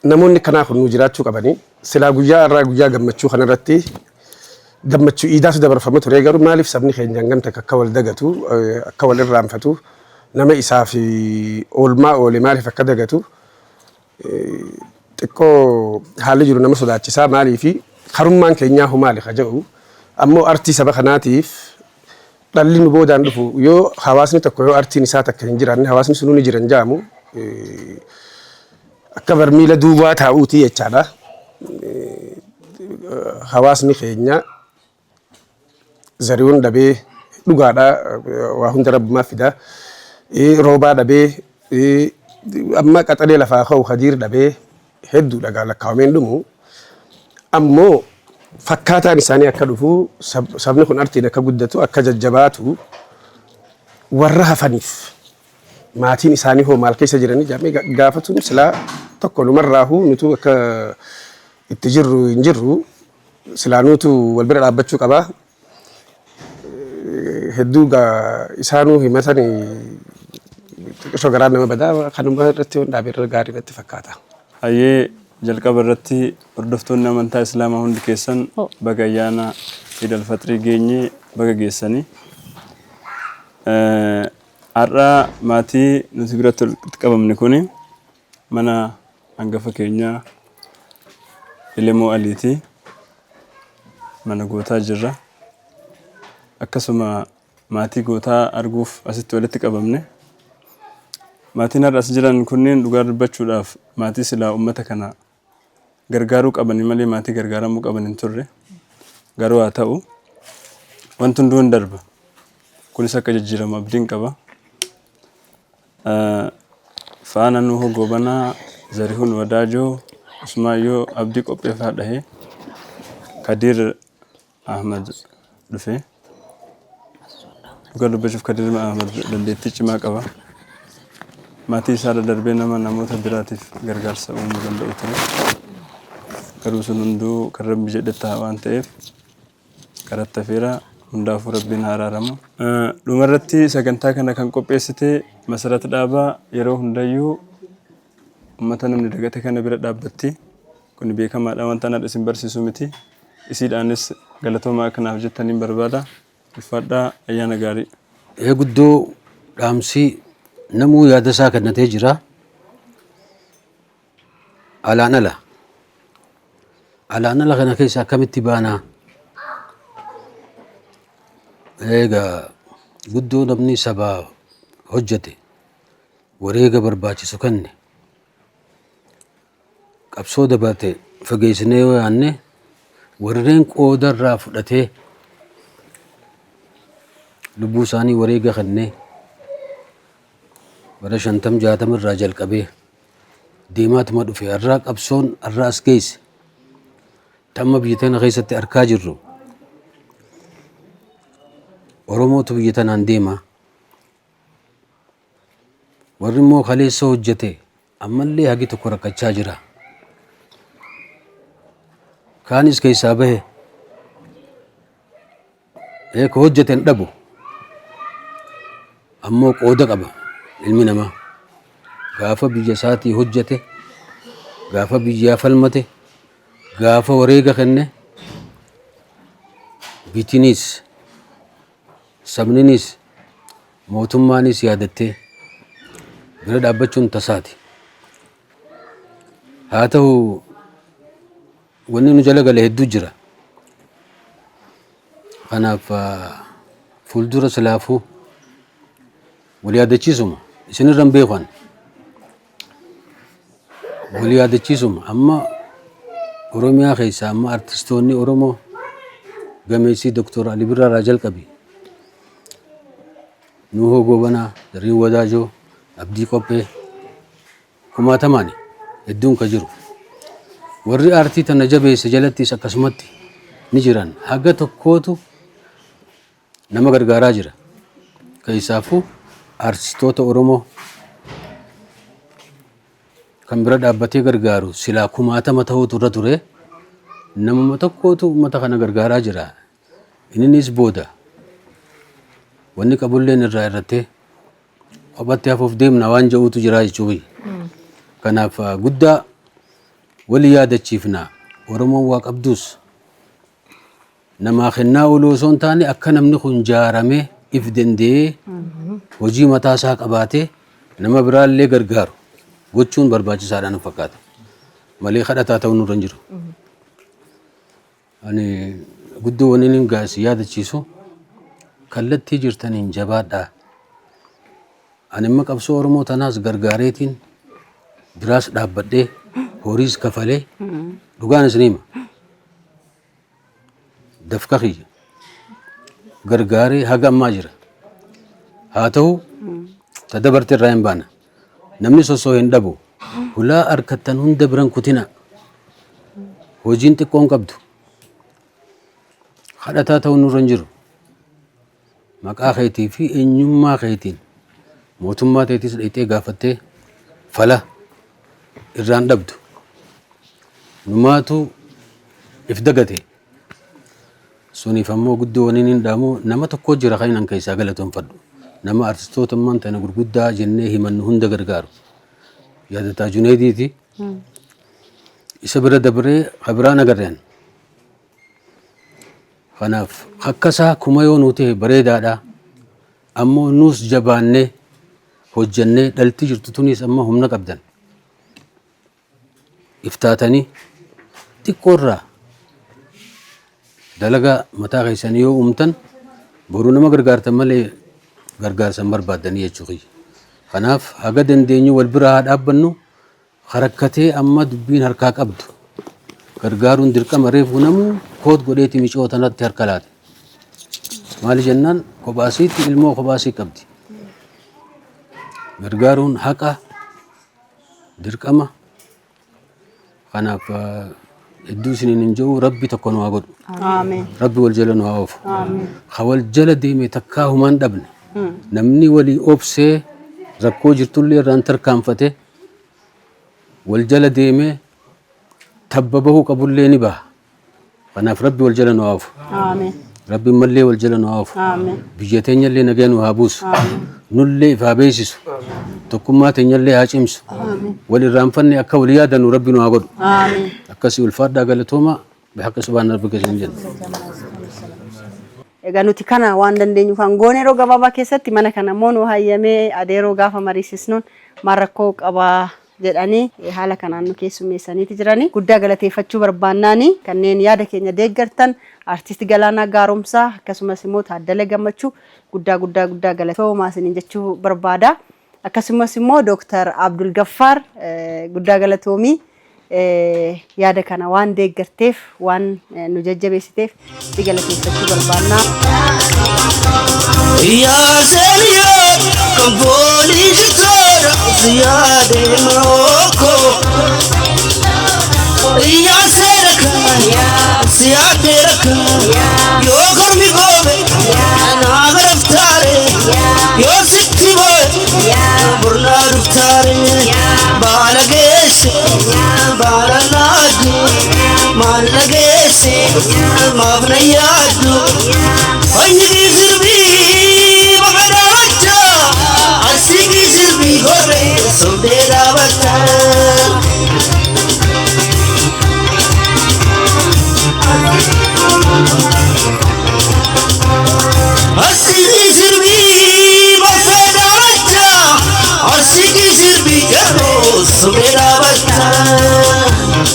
Speaker 17: Namoonni akkanaa kun nuu jiraachuu qabanii. Silaa guyyaa har'aa guyyaa gammachuu kanarratti gammachuu iidaatu dabarfama ture garuu maaliif sabni keenya hangam takka akka wal dagatu akka wal irraanfatu nama isaaf oolmaa oole maaliif akka dagatu xiqqoo haalli jiru nama sodaachisaa maaliifi karummaan keenyaa hoo maali ka jedhu ammoo artii saba kanaatiif dhalli nu boodaan dhufu yoo hawaasni tokko yoo artiin isaa takka hin jiraanne hawaasni sunuu ni jiran jaamu akka barmiila duwwaa taa'uuti jechaadha. Hawaasni keenya Zarihuun dhabee dhugaadha waa hunda rabbumaa fida. Roobaa dhabee amma qaxalee lafaa ka'u Kadiir dhabee hedduudha gaa lakkaawameen dhumu. Ammoo fakkaataan isaanii akka dhufu sabni kun artiin akka guddatu akka jajjabaatu warra hafaniif maatiin isaanii hoo maal keessa jiranii jedhamee gaafatuun silaa tokko numarraahuu nutu akka itti jirru hin jirru silaa nuutu wal bira dhaabbachuu qaba. Hedduu gaa isaanuu himatani xiqqishoo garaan nama badaa kanuma irratti yoon dhaabe irra gaarii natti fakkaata.
Speaker 18: Hayyee jalqaba irratti hordoftoonni amantaa Islaamaa hundi keessan baga ayyaana Iid Alfaxirii geenye baga geessanii. Har'a maatii nuti biratti walitti qabamne kuni mana hangafa keenyaa Elemoo Aliiti. Mana gootaa jirra. Akkasuma maatii gootaa arguuf asitti walitti qabamne. Maatiin har'a as jiran kunneen dhugaa dubbachuudhaaf maatii silaa uummata kana gargaaruu qabanii malee maatii gargaaramuu qaban hin turre. Garuu haa ta'u wanti hunduu hin darba. Kunis akka jijjiiramu abdiin qaba. Faana Nuhoo Goobanaa, Zarihun Wadaajoo, Usmaayyoo Abdii Qopheefaa dhahe, Kadiir Ahmad dhufe. Dhugaa dubbachuuf Kadiir Ahmad dandeettii cimaa qaba. Maatii isaarra darbee nama namoota biraatiif gargaarsa uumuu danda'u ture. Garuu sun hunduu kan Rabbi jedhe ta'a waan ta'eef karatti hafeera. Hundaafuu Rabbiin haa araaramu. Dhumarratti sagantaa kana kan qopheessite Masarat Dhaabaa yeroo hundayyuu ummata namni dagate kana bira dhaabbatti. Kuni beekamaadha wanta an har'a isin barsiisu miti. Isiidhaanis galatoomaa akka naaf jettaniin barbaada. Ulfaadhaa ayyaana gaarii.
Speaker 6: Ee guddoo dhaamsi namuu yaada isaa kennatee jira. Alaan ala. Alaan ala kana keessa akkamitti baanaa? Egaa guddoo namni sabaa hojjete wareega barbaachisu kenne qabsoo dabarte fageessinee yoo yaanne warreen qooda irraa fudhatee lubbuu isaanii wareega kennee bara shantam jaatama irraa jalqabee deemaatuma dhufe har'aa qabsoon har'a as geesse tamma biyya tana keessatti arkaa jirru Oromootu biyya tanaan deema. Warri immoo kaleessa hojjete ammallee hagi tokko rakkachaa jira. Kaanis keessaa bahe ka hojjete hin dhabu. Ammoo qooda qaba ilmi namaa. Gaafa biyya isaatii hojjete, gaafa biyyaa falmate, gaafa wareega kenne bitiniis sabninis mootummaanis yaadattee bira dhaabbachuun tasaati. Haa ta'u wanni nu jala gale hedduu jira. Kanaaf fuuldura silaafuu wal yaadachiisuma isinirra hin beeku ani. Wal yaadachiisuma amma Oromiyaa keessaa amma artistoonni Oromoo gameessii Doktor Ali Birraa irraa jalqabi. Nuhoo Goobanaa, Zarihun Wadaajoo, Abdii Qophee kumaatamaani hedduun ka jiru. Warri aartii tana jabeesse jalattis akkasumatti ni jiran. Haga tokkootu nama gargaaraa jira. Keessaafuu aartistoota Oromoo kan bira dhaabbatee gargaaru silaa kumaatama ta'uutu irra ture. Namuma tokkootu uummata kana gargaaraa jira. Inninis booda. Wanni qabulleen irraa irrattee kophatti hafuuf deemna waan jedhuutu jira jechuufi. Kanaaf guddaa wali yaadachiifna. Oromoon waa qabdus namaa kennaa ooluu osoo hin taane akka namni kun jaaramee if danda'ee hojii mataa isaa qabaatee nama biraallee gargaaru gochuun barbaachisaadha nu fakkaata. Malee kadhataa ta'uu nurra hin jiru. Ani guddoo wanni inni gaasi yaadachiisu kallattii jirtaniin jabaadhaa. Ani amma qabsoo Oromoo tanaas gargaareetiin biraas dhaabbadhee horiis kafalee dhugaan isin hima. Dafqa kiyya gargaaree haga ammaa jira. Haa ta'u ta dabarte irraa hin baana. Namni sosoo hin dhabu. Hulaa harkattan hunda biran kutina. Hojiin xiqqoon qabdu. Kadhataa ta'uu nurra hin jiru. Maqaa keetii fi eenyummaa keetiin mootummaa teetis dhayxee gaafattee fala irraan dhabdu. Numaatu if dagate. Suniif ammoo guddoo waniin hin dhaamu nama tokko jira kan an keessaa galatoonfadhu. Nama artistoota ammaan tana gurguddaa jennee himannu hunda gargaaru. Yaadataa Juneediiti. Isa bira dabree kabiraan agarreen. Kanaaf akkasaa kuma yoo nuu ta'e bareedaadha. Ammoo nuus jabaannee hojjannee dhalti jirtu tunis amma humna qabdan. Iftaatanii xiqqoorraa dalagaa mataa keessanii yoo uumtan boruu nama gargaartan malee gargaarsa hin barbaaddanii jechuu kiyya. Kanaaf haga dandeenyu wal bira haa dhaabbannu harakkatee amma dubbiin harkaa qabdu gargaaruun dirqama reefu namuu koot godheeti micoo tanatti harka laate. Maali jennaan kophaasiitti ilmoo kophaasii qabdi. Gargaaruun haqa dirqama. Kanaaf hedduu isiniin hin jiru rabbi tokko nu haa godhu.
Speaker 1: Ameen.
Speaker 6: Rabbi wal jala nu haa oofu.
Speaker 1: Ameen.
Speaker 6: Ka wal jala deeme takkaa humaan dhabne. Namni walii obsee rakkoo jirtullee irraan tarkaanfate wal jala deemee tabba bahuu qabullee ni baha. Kanaaf rabbi wal jala nu haa oofu.
Speaker 1: Ameen.
Speaker 6: Rabbi mallee wal jala nu haa oofu.
Speaker 1: Ameen.
Speaker 6: Biyya teenyallee nagaa nu haa buusu.
Speaker 1: Ameen.
Speaker 6: Nullee if haa beeksisu. Tokkummaa teenyallee haa cimsu.
Speaker 1: Ameen.
Speaker 6: Wal irraanfanne akka wal yaadannu rabbi nu haa godhu.
Speaker 1: Ameen.
Speaker 6: Akkasii ulfaadhaa galatooma bihaqqi subhaana rabbika isin jenna.
Speaker 1: Egaa nuti kana waan dandeenyu kan goone yeroo gabaabaa keessatti mana kana immoo nu hayyamee adeeroo gaafa mariisisnuun maal rakkoo qabaa jedhanii haala kanaan nu keessummeessaniiti jiranii. Guddaa galateeffachuu barbaannaani kanneen yaada keenya deeggartan Artisti Galaanaa Gaaromsaa akkasumas immoo Taaddala Gammachuu guddaa guddaa guddaa galatoomaa isiniin jechuu barbaada. Akkasumas immoo Dooktar Abdul Gaffaar guddaa galatoomii yaada kana waan deeggarteef waan nu jajjabeessiteef si galateeffachuu barbaanna.
Speaker 10: Yaa seeniyaa kan foolii toora si yaade marooko. Yaa seera kan si yaade rakka yoo kormi goobe anaa garaftaare yoo sitti boo'e burnaa dhuftaare baala geesse baala laaddu maal dhageesse maaf na yaaddu Fayyidii sirbii bakka dhaabachaa arsiigii sirbii gorree sobdee dhaabachaa. Arsiigii sirbii bakka dhaabachaa arsiigii sirbii garuu sobdee dhaabachaa.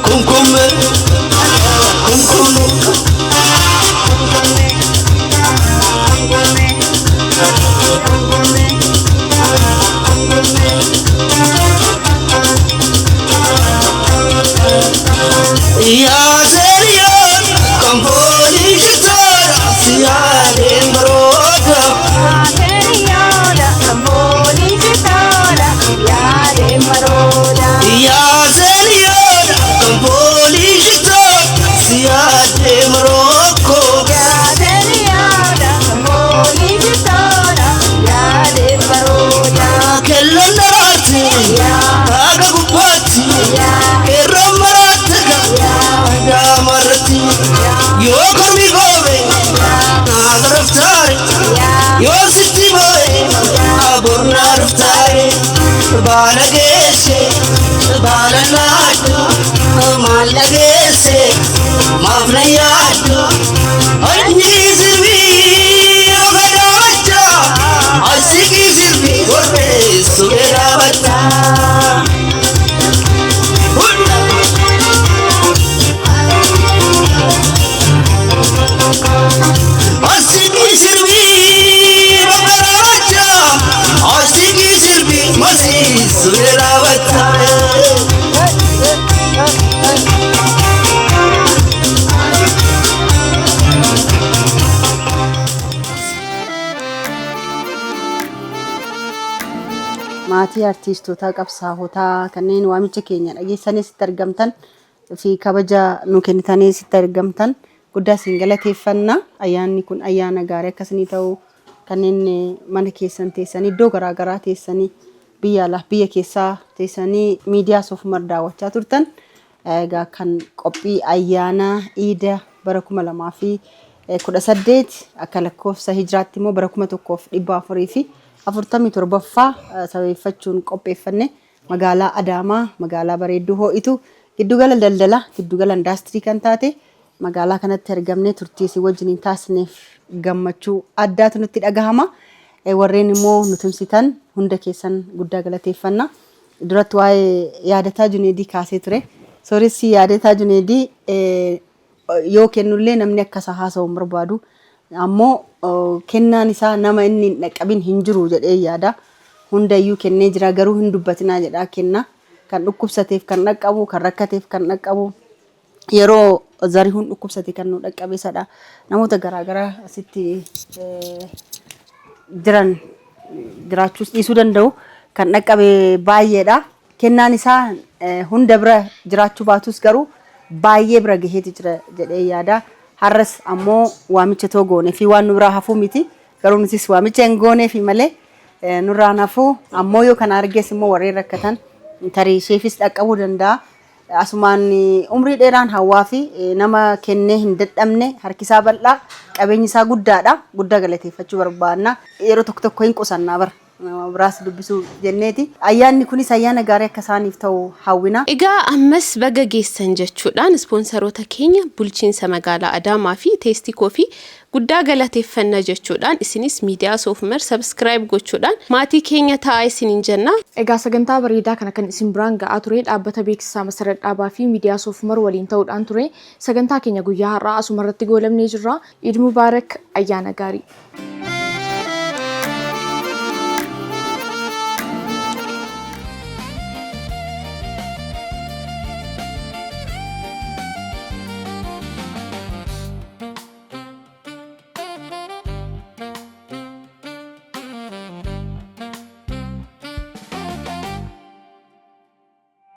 Speaker 10: Kumkumme kumkumme. Baala geesse baala laaddu maal dhageesse maaf na yaaddu Anyi sirbii ofa dhaabacha asigii sirbii korbee suphee dhaabacha. Asigii sirbii ofa dhaabacha asigii sirbii masii suphee dhaabacha.
Speaker 1: Maatii artiistootaa qabsaahotaa kanneen waamicha keenya dhageessanii sitti argamtan fi kabaja nu kennitanii sitti argamtan guddaa isin galateeffanna. Ayyaanni kun ayyaana gaarii akka isinii ta'u kanneen mana keessan teessanii iddoo garaa garaa teessanii biyya alaaf biyya keessaa teessanii miidiyaa Soofumar daawwachaa turtan egaa kan qophii ayyaana iida bara 2018 akka lakkoofsa hijiraatti immoo bara 1447ffaa sababeeffachuun qopheeffanne magaalaa Adaamaa magaalaa bareedduu ho'itu giddugala daldalaa giddugala indaastirii kan taate magaalaa kanatti argamnee turtii isin wajjiniin taasisneef gammachuu addaatu nutti dhagahama. Warreen immoo nu tumsitan hunda keessan guddaa galateeffanna. Duratti waa'ee Yaadataa Juneedii kaasee ture. Sooressi Yaadataa Juneedii yoo kennullee namni akka isaa haasa'u hin barbaadu. Ammoo kennaan isaa nama inni hin dhaqqabin hin jiru jedhee yaada. Hundayyuu kennee jira garuu hin dubbatinaa jedhaa kenna. Kan dhukkubsateef kan dhaqqabu, kan rakkateef kan dhaqqabu. Yeroo Zarihuun dhukkubsate kan nu dhaqqabe isadha. Namoota garaa garaa asitti jiran jiraachuus dhiisuu danda'u. Kan dhaqqabe baay'eedha. Kennaan isaa hunda bira jiraachuu baatus garuu baay'ee bira gaheeti jira jedhee yaada. Har'as ammoo waamicha too goonee fi waan nu biraa hafuu miti. Garuu nutis waamicha hin gooneefi malee nurraan hafuu ammoo yoo kana arges immoo warreen rakkatan tarii isheefis dhaqqabuu danda'a. Asumaan umrii dheeraan hawwaa fi nama kennee hin dadhabne harkisaa bal'aa qabeenyi isaa guddaadha. Guddaa galateeffachuu barbaanna. Yeroo tokko tokko hin qusannaa bara. Nama biraas dubbisuu jenneeti. Ayyaanni kunis ayyaana gaarii akka isaaniif ta'u hawwina.
Speaker 3: Egaa ammas baga geessan jechuudhaan ispoonsaroota keenya Bulchiinsa Magaalaa Adaamaa fi Teestii Koofii guddaa galateeffanna jechuudhaan isinis miidiyaa Soofumar subscribe gochuudhaan maatii keenya ta'aa isiniin jenna. Egaa sagantaa bareedaa kana kan isin biraan ga'aa ture dhaabbata beeksisaa Masarat Dhaabaa fi miidiyaa Soofumar waliin ta'uudhaan ture. Sagantaa keenya guyyaa har'aa asuma irratti goolabnee jirra. Eid Mubarak, Ayyaana gaarii.